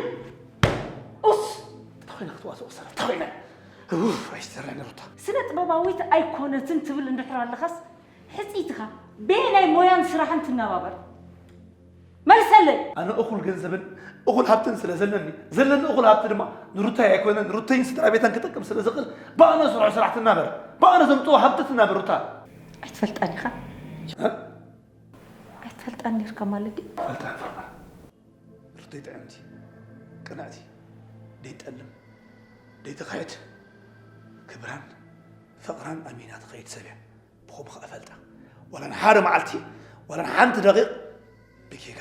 ኡስ! እንታይ ኮይና ክትዋስኦ ክሰርሕ? እንታይ ኮይና? ኡፍ፣ ኣይትዘራኒ ሩታ። ስነ ጥበባዊት ኣይኮነትን ትብል እንድሕር ኣለኻስ ሕጽይትኻ በየናይ ሞያን ስራሕን ትነባበር? መልሰለይ። ኣነ እኹል ገንዘብን እኹል ሃብትን ስለ ዘለኒ፣ ዘለኒ እኹል ሃብቲ ድማ ንሩታይ ኣይኮነን፣ ንሩተይን ስድራ ቤታን ክጠቅም ስለ ዝኽእል፣ ብኣነ ዝሰርሖ ስራሕ ትናበር፣ ብኣነ ዘምጽኦ ሃብቲ ትናበር ሩታ። ኣይትፈልጣን ኢኻ። እ? ኣይትፈልጣን ኔርካ ማለት ድዩ? ፈልጣ ፈርማ። ሩተይ ጥዕምቲ፣ ቅንዕቲ፣ ደይጠልም፣ ደይትኽሕድ፣ ክብራን ፍቕራን ኣሚና ትኸይድ ሰብ እያ። ብኸምኡ ኸኣ እፈልጣ። ዋላ ንሓደ መዓልቲ፣ ዋላ ንሓንቲ ደቒቕ ብጌጋ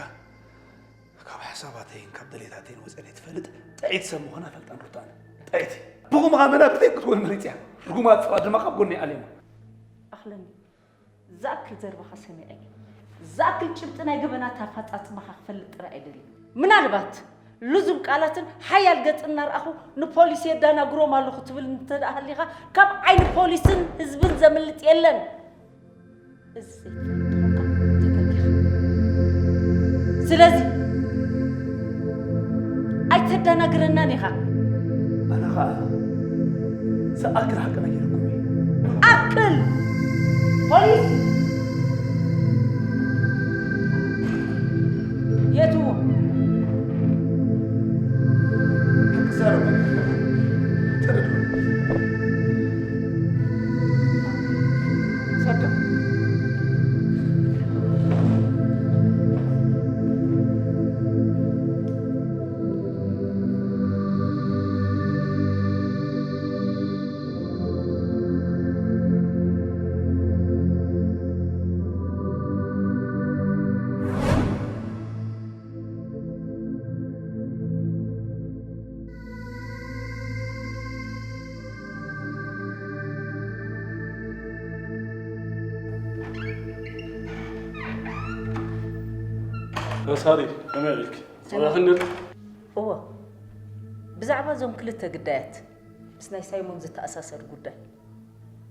ካብ ሓሳባተይን ካብ ድሌታተይን ወጺኣ ዘይትፈልጥ ጥዕይቲ ሰብ ምዃና እፈልጣ ሩታ ኣነ። ጥዕይቲ። ብኸምኡ ኸኣ መናብርተይ ክትኮን መሪጸ እያ። ርጉማት ሰባት ድማ ካብ ጎነይ ኣለዮም። ኣኽለኒ። ዝኣክል ዘረባኻ ሰሚዐ እየ። ዝኣክል ጭብጢ ናይ ገበናት ኣፈጻጽማኻ ክፈልጥ ጥራይ ኣይደልን። ምናልባት ልዙብ ቃላትን ሓያል ገጽን እናርኣኹ ንፖሊስ የዳናግሮም ኣለኹ ትብል እንተ ደኣ ሃሊኻ፣ ካብ ዓይኒ ፖሊስን ህዝብን ዘምልጥ የለን። እዚ ዘይትፈልጥ ተኾንካ ተጋጊኻ። ስለዚ ኣይተዳናግረናን ኢኻ። ኣነ ኸኣ ዝኣክል ሓቂ ነጊረኩም እየ። ኣክል! ፖሊስ! እትዎ። ሳሪ፣ ከመይ ውዒልኪ? ሰላም። ጸዊዕክኒ ነይርኪ? እወ። ብዛዕባ እዞም ክልተ ግዳያት ምስ ናይ ሳይሞን ዝተኣሳሰር ጉዳይ፣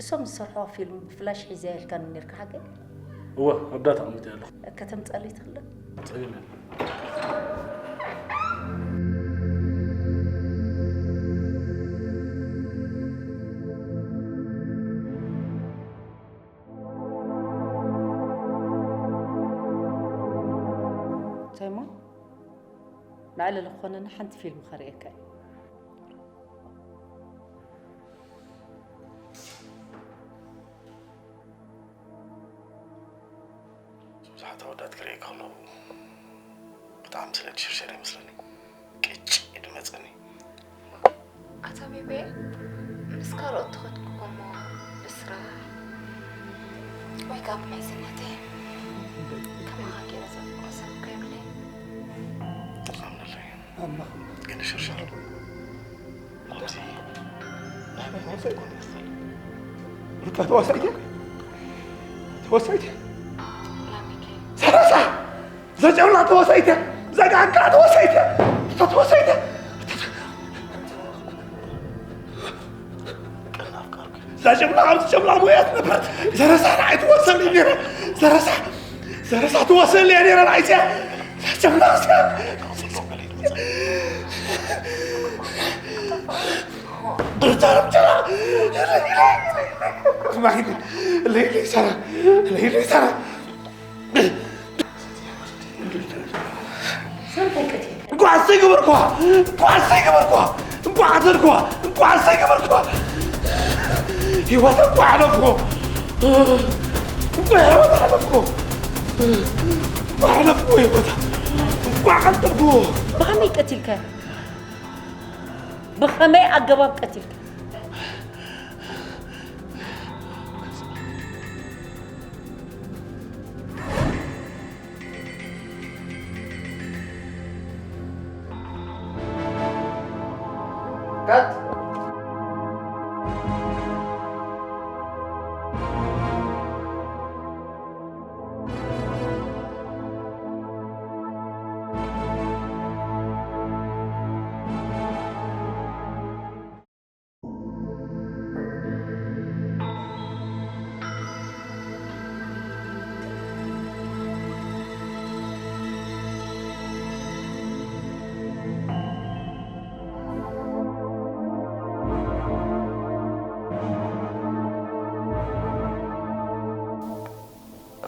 እሶም ዝሰርሕዋ ፊልም ብፍላሽ ሒዘያ ኢልካኒ ነይርካ፣ ሓቀይ? እወ፣ ኣብ ዳታ ኣቐሚጠያ ኣለኹ። ከተምጽኣለይ ትኽእል ዶ? ጸገም የለን። ሳይሞን፣ መዕለሊ ክኾነና ሓንቲ ፊልም ከርእየካ እየ። ብዙሓት ኣወዳት ክርኢ ከለኹ ብጣዕሚ ስለ ድሽርሸር ይመስለኒ። ቅጭ ድመጸኒ። ኣታ ቤቤ፣ ምስ ካልኦት ተኸድኩ እኮ እሞ ብስራሕ ወይ ከዓ ብምሕዝነተይ ከማኻ ገይረ ዘፍቅሮ ሰብ እኮ የብለይን። ኣምነለይ። ኣምላኽ ግን ሽርሽር ኣብዚ ናይ መን ተወሰይት? ይመስል? ሩታ ተወሰይት? ተወሰይት? ላሚኬ። ሰላሳ! ዘጨብላ ተወሰይት! ዘጋጋ ተወሰይት! ሩታ ተወሰይት! ዘጨብላ ኣብዚ ጨብላ ሞያ ትነብር። ዘረሳ ንዓይ ትወሰል ነይረ። ዘረሳ፣ ዘረሳ ትወሰል እያ ነይረ ንዓይ እዚኣ። ዘጨብላ እዚኣ። ሩታ፣ ሩታ። ለይለይ ሰራ፣ ለይለይ ሰራ። ጓሰይ ገበርኳ፣ ጓሰይ ገበርኳ፣ እንኳዕ ኣተርኳ፣ እንኳዕ ኣሰይ ገበርኳ። ህይወት እንኳዕ ኣለፍኩ፣ እንኳዕ ህይወት ኣለፍኩ፣ እንኳዕ ኣለፍኩ ህይወት፣ እንኳዕ ቀልጠፍኩ። ብኸመይ ቀቲልካዮ? ብኸመይ ኣገባብ ቀቲልካ? ካት።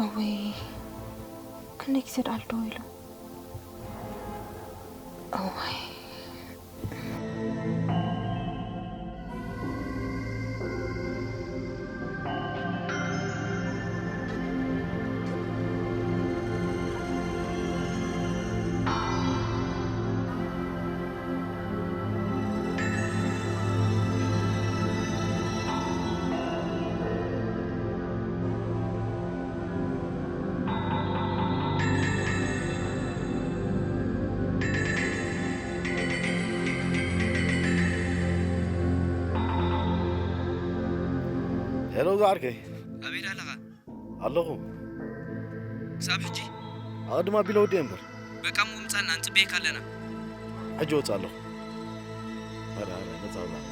እወይ፣ ክንደይ ግዜ ደኣ ኣሎ ኢሉ። እዋይ። ሄሎ፣ ዝዓርከይ። ኣበይ ደኣ ኣለኻ? ኣለኹ። ክሳብ ሕጂ? ኣቐድም ኣቢለ ወዲኤ እምበር። በቃ እሞ ምጻና፣ ንጽበየካ ኣለና። ሕጂ ወጽእ ኣለኹ። ኧረ፣ ኧረ፣ ነጻ ውጻእ።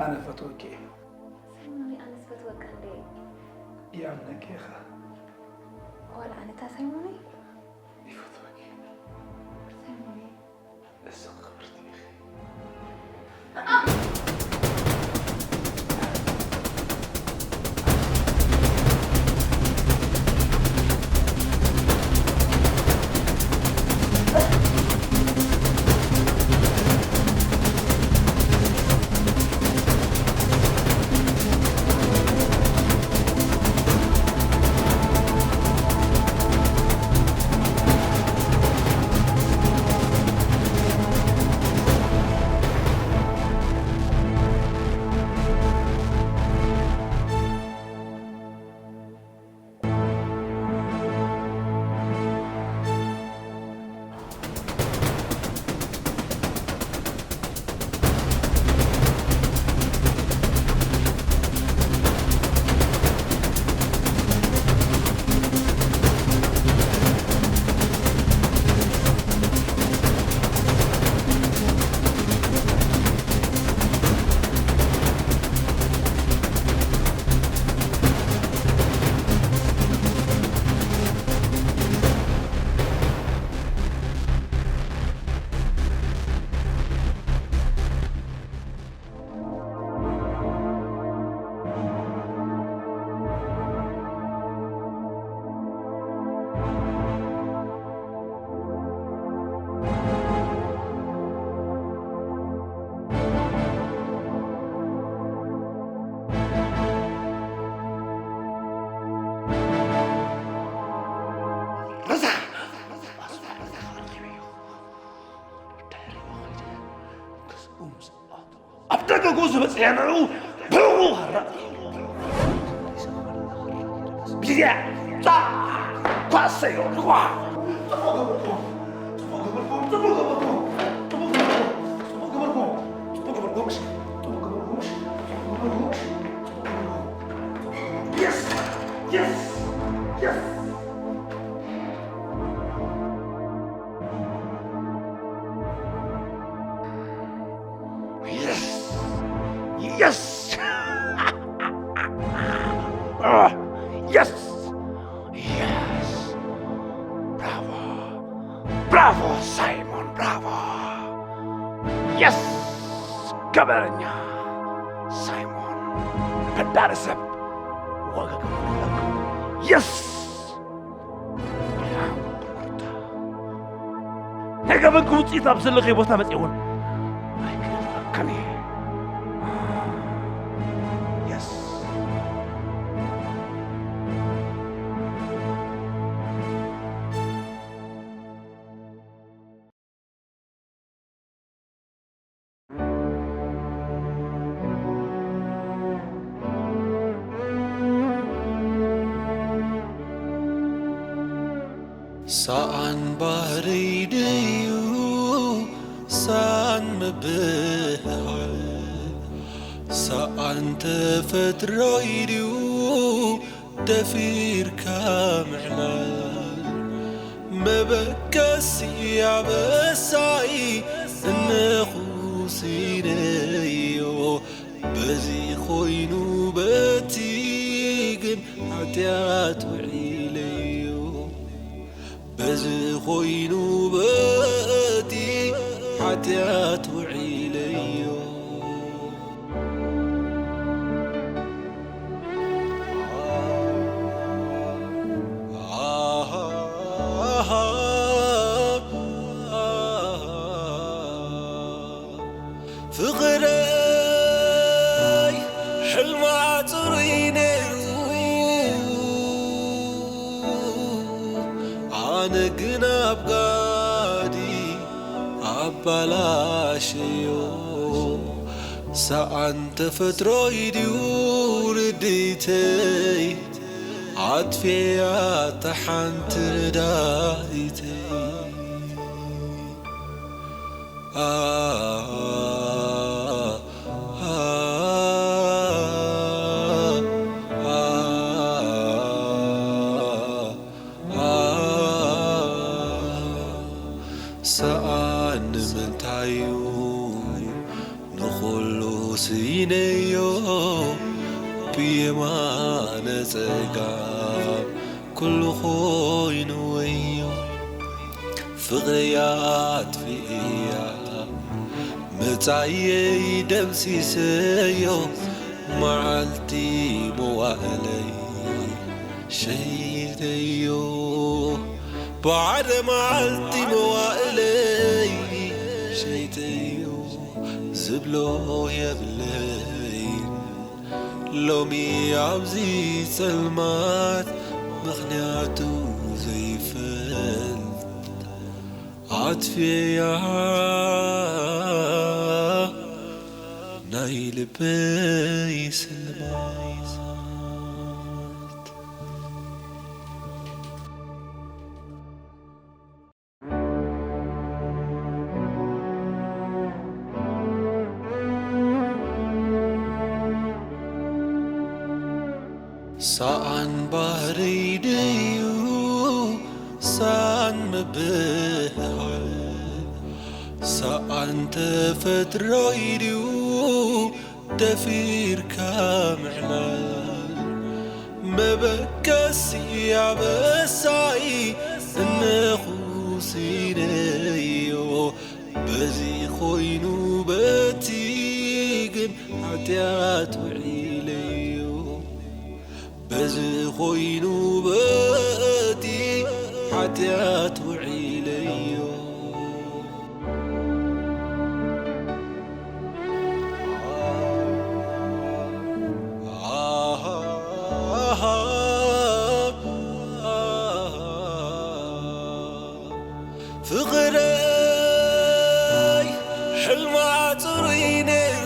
ኣነ ፈትወኪ እየ። ሳይሞነይ፣ ኣነስ ፈትወካ እንደ ይኣምነኪ ኢኻ። ዋላ ኣነታ ሳይሞነይ ይፈትወኪ። ሳይሞነይ ንስኺ ክብርቲ ኢኺ። ኣብ ደገ ገዝኡ በፂሐ ንዕኡ ብእኡ ሃራ። ቢዝያ ታ ኳሰዮ ኳ Yes! Yes! Yes! Yes! Yes! Ah, yes! Yes! Bravo! Bravo, Simon! Bravo! Yes! ገበረኛ ሳይሞን በዳሪ ሰብ ወገግ Yes! ናይ ገበንኪ ውፅኢት ኣብ ዘለኸይ ቦታ መፅእ እውን ኣይክደፍኣክን እየ። የስ። ሰኣን ባህርይ ድዩ ሰኣን ምብህሃል? ሰኣን ተፈጥሮይ ድዩ ደፊርካ ምዕላል? መበገሲ ኣበሳይ እነኹ ስኢነዮ። በዚ ኮይኑ በቲ ግን ሓጢኣት ውዒለዮ። በዚ ኮይኑ በቲ ሓጢኣት ውዒለዮ። ፍቕረይ ሕልማ ጽሩይ ነይሩ፣ ኣነ ግን ኣብ ጋዲ ኣባላሸዮ። ሰኣን ተፈጥሮይ ድዩ ርድኢተይ ኣጥፍያ እታ ሓንቲ ርዳኢተይ። ሰኣን ንምንታዩ ንኹሉ ስኢነዮ። የማነ ጸጋም ኩሉ ኮይኑ ወዮ፣ ፍቕረይ ኣጥፊእያ መጻኢየይ ደምሲሰዮ፣ መዓልቲ መዋእለይ ሸይተዮ፣ ብሓደ መዓልቲ መዋእለይ ሸይተዮ፣ ዝብሎ የብለይን ሎሚ ኣብዚ ጸልማት፣ ምኽንያቱ ዘይፈልጥ ኣጥፍያ ናይ ልበይ ስልማት። ሰኣን ባህርይ ድዩ ሰኣን ምብህሃል፣ ሰኣን ተፈጥሮይ ድዩ ደፊርካ ምዕላል፣ መበገሲ ኣበሳይ እነኹ ሲነዮ፣ በዚ ኮይኑ በቲ ግን ሓጢኣት ውዒለዮ፣ በዚ ኮይኑ በቲ ሓጢኣት ውዒለዮ። ፍቕረይ ሕልማ ጽሩይ ነይሩ፣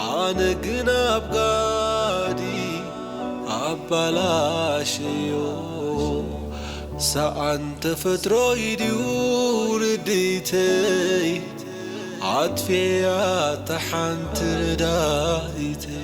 ኣነ ግን ኣብ ጋዲ ኣባላሸዮ። ሰኣን ተፈጥሮይ ድዩ ርድኢተይ ኣጥፍያ እታ ሓንቲ ረዳኢተይ።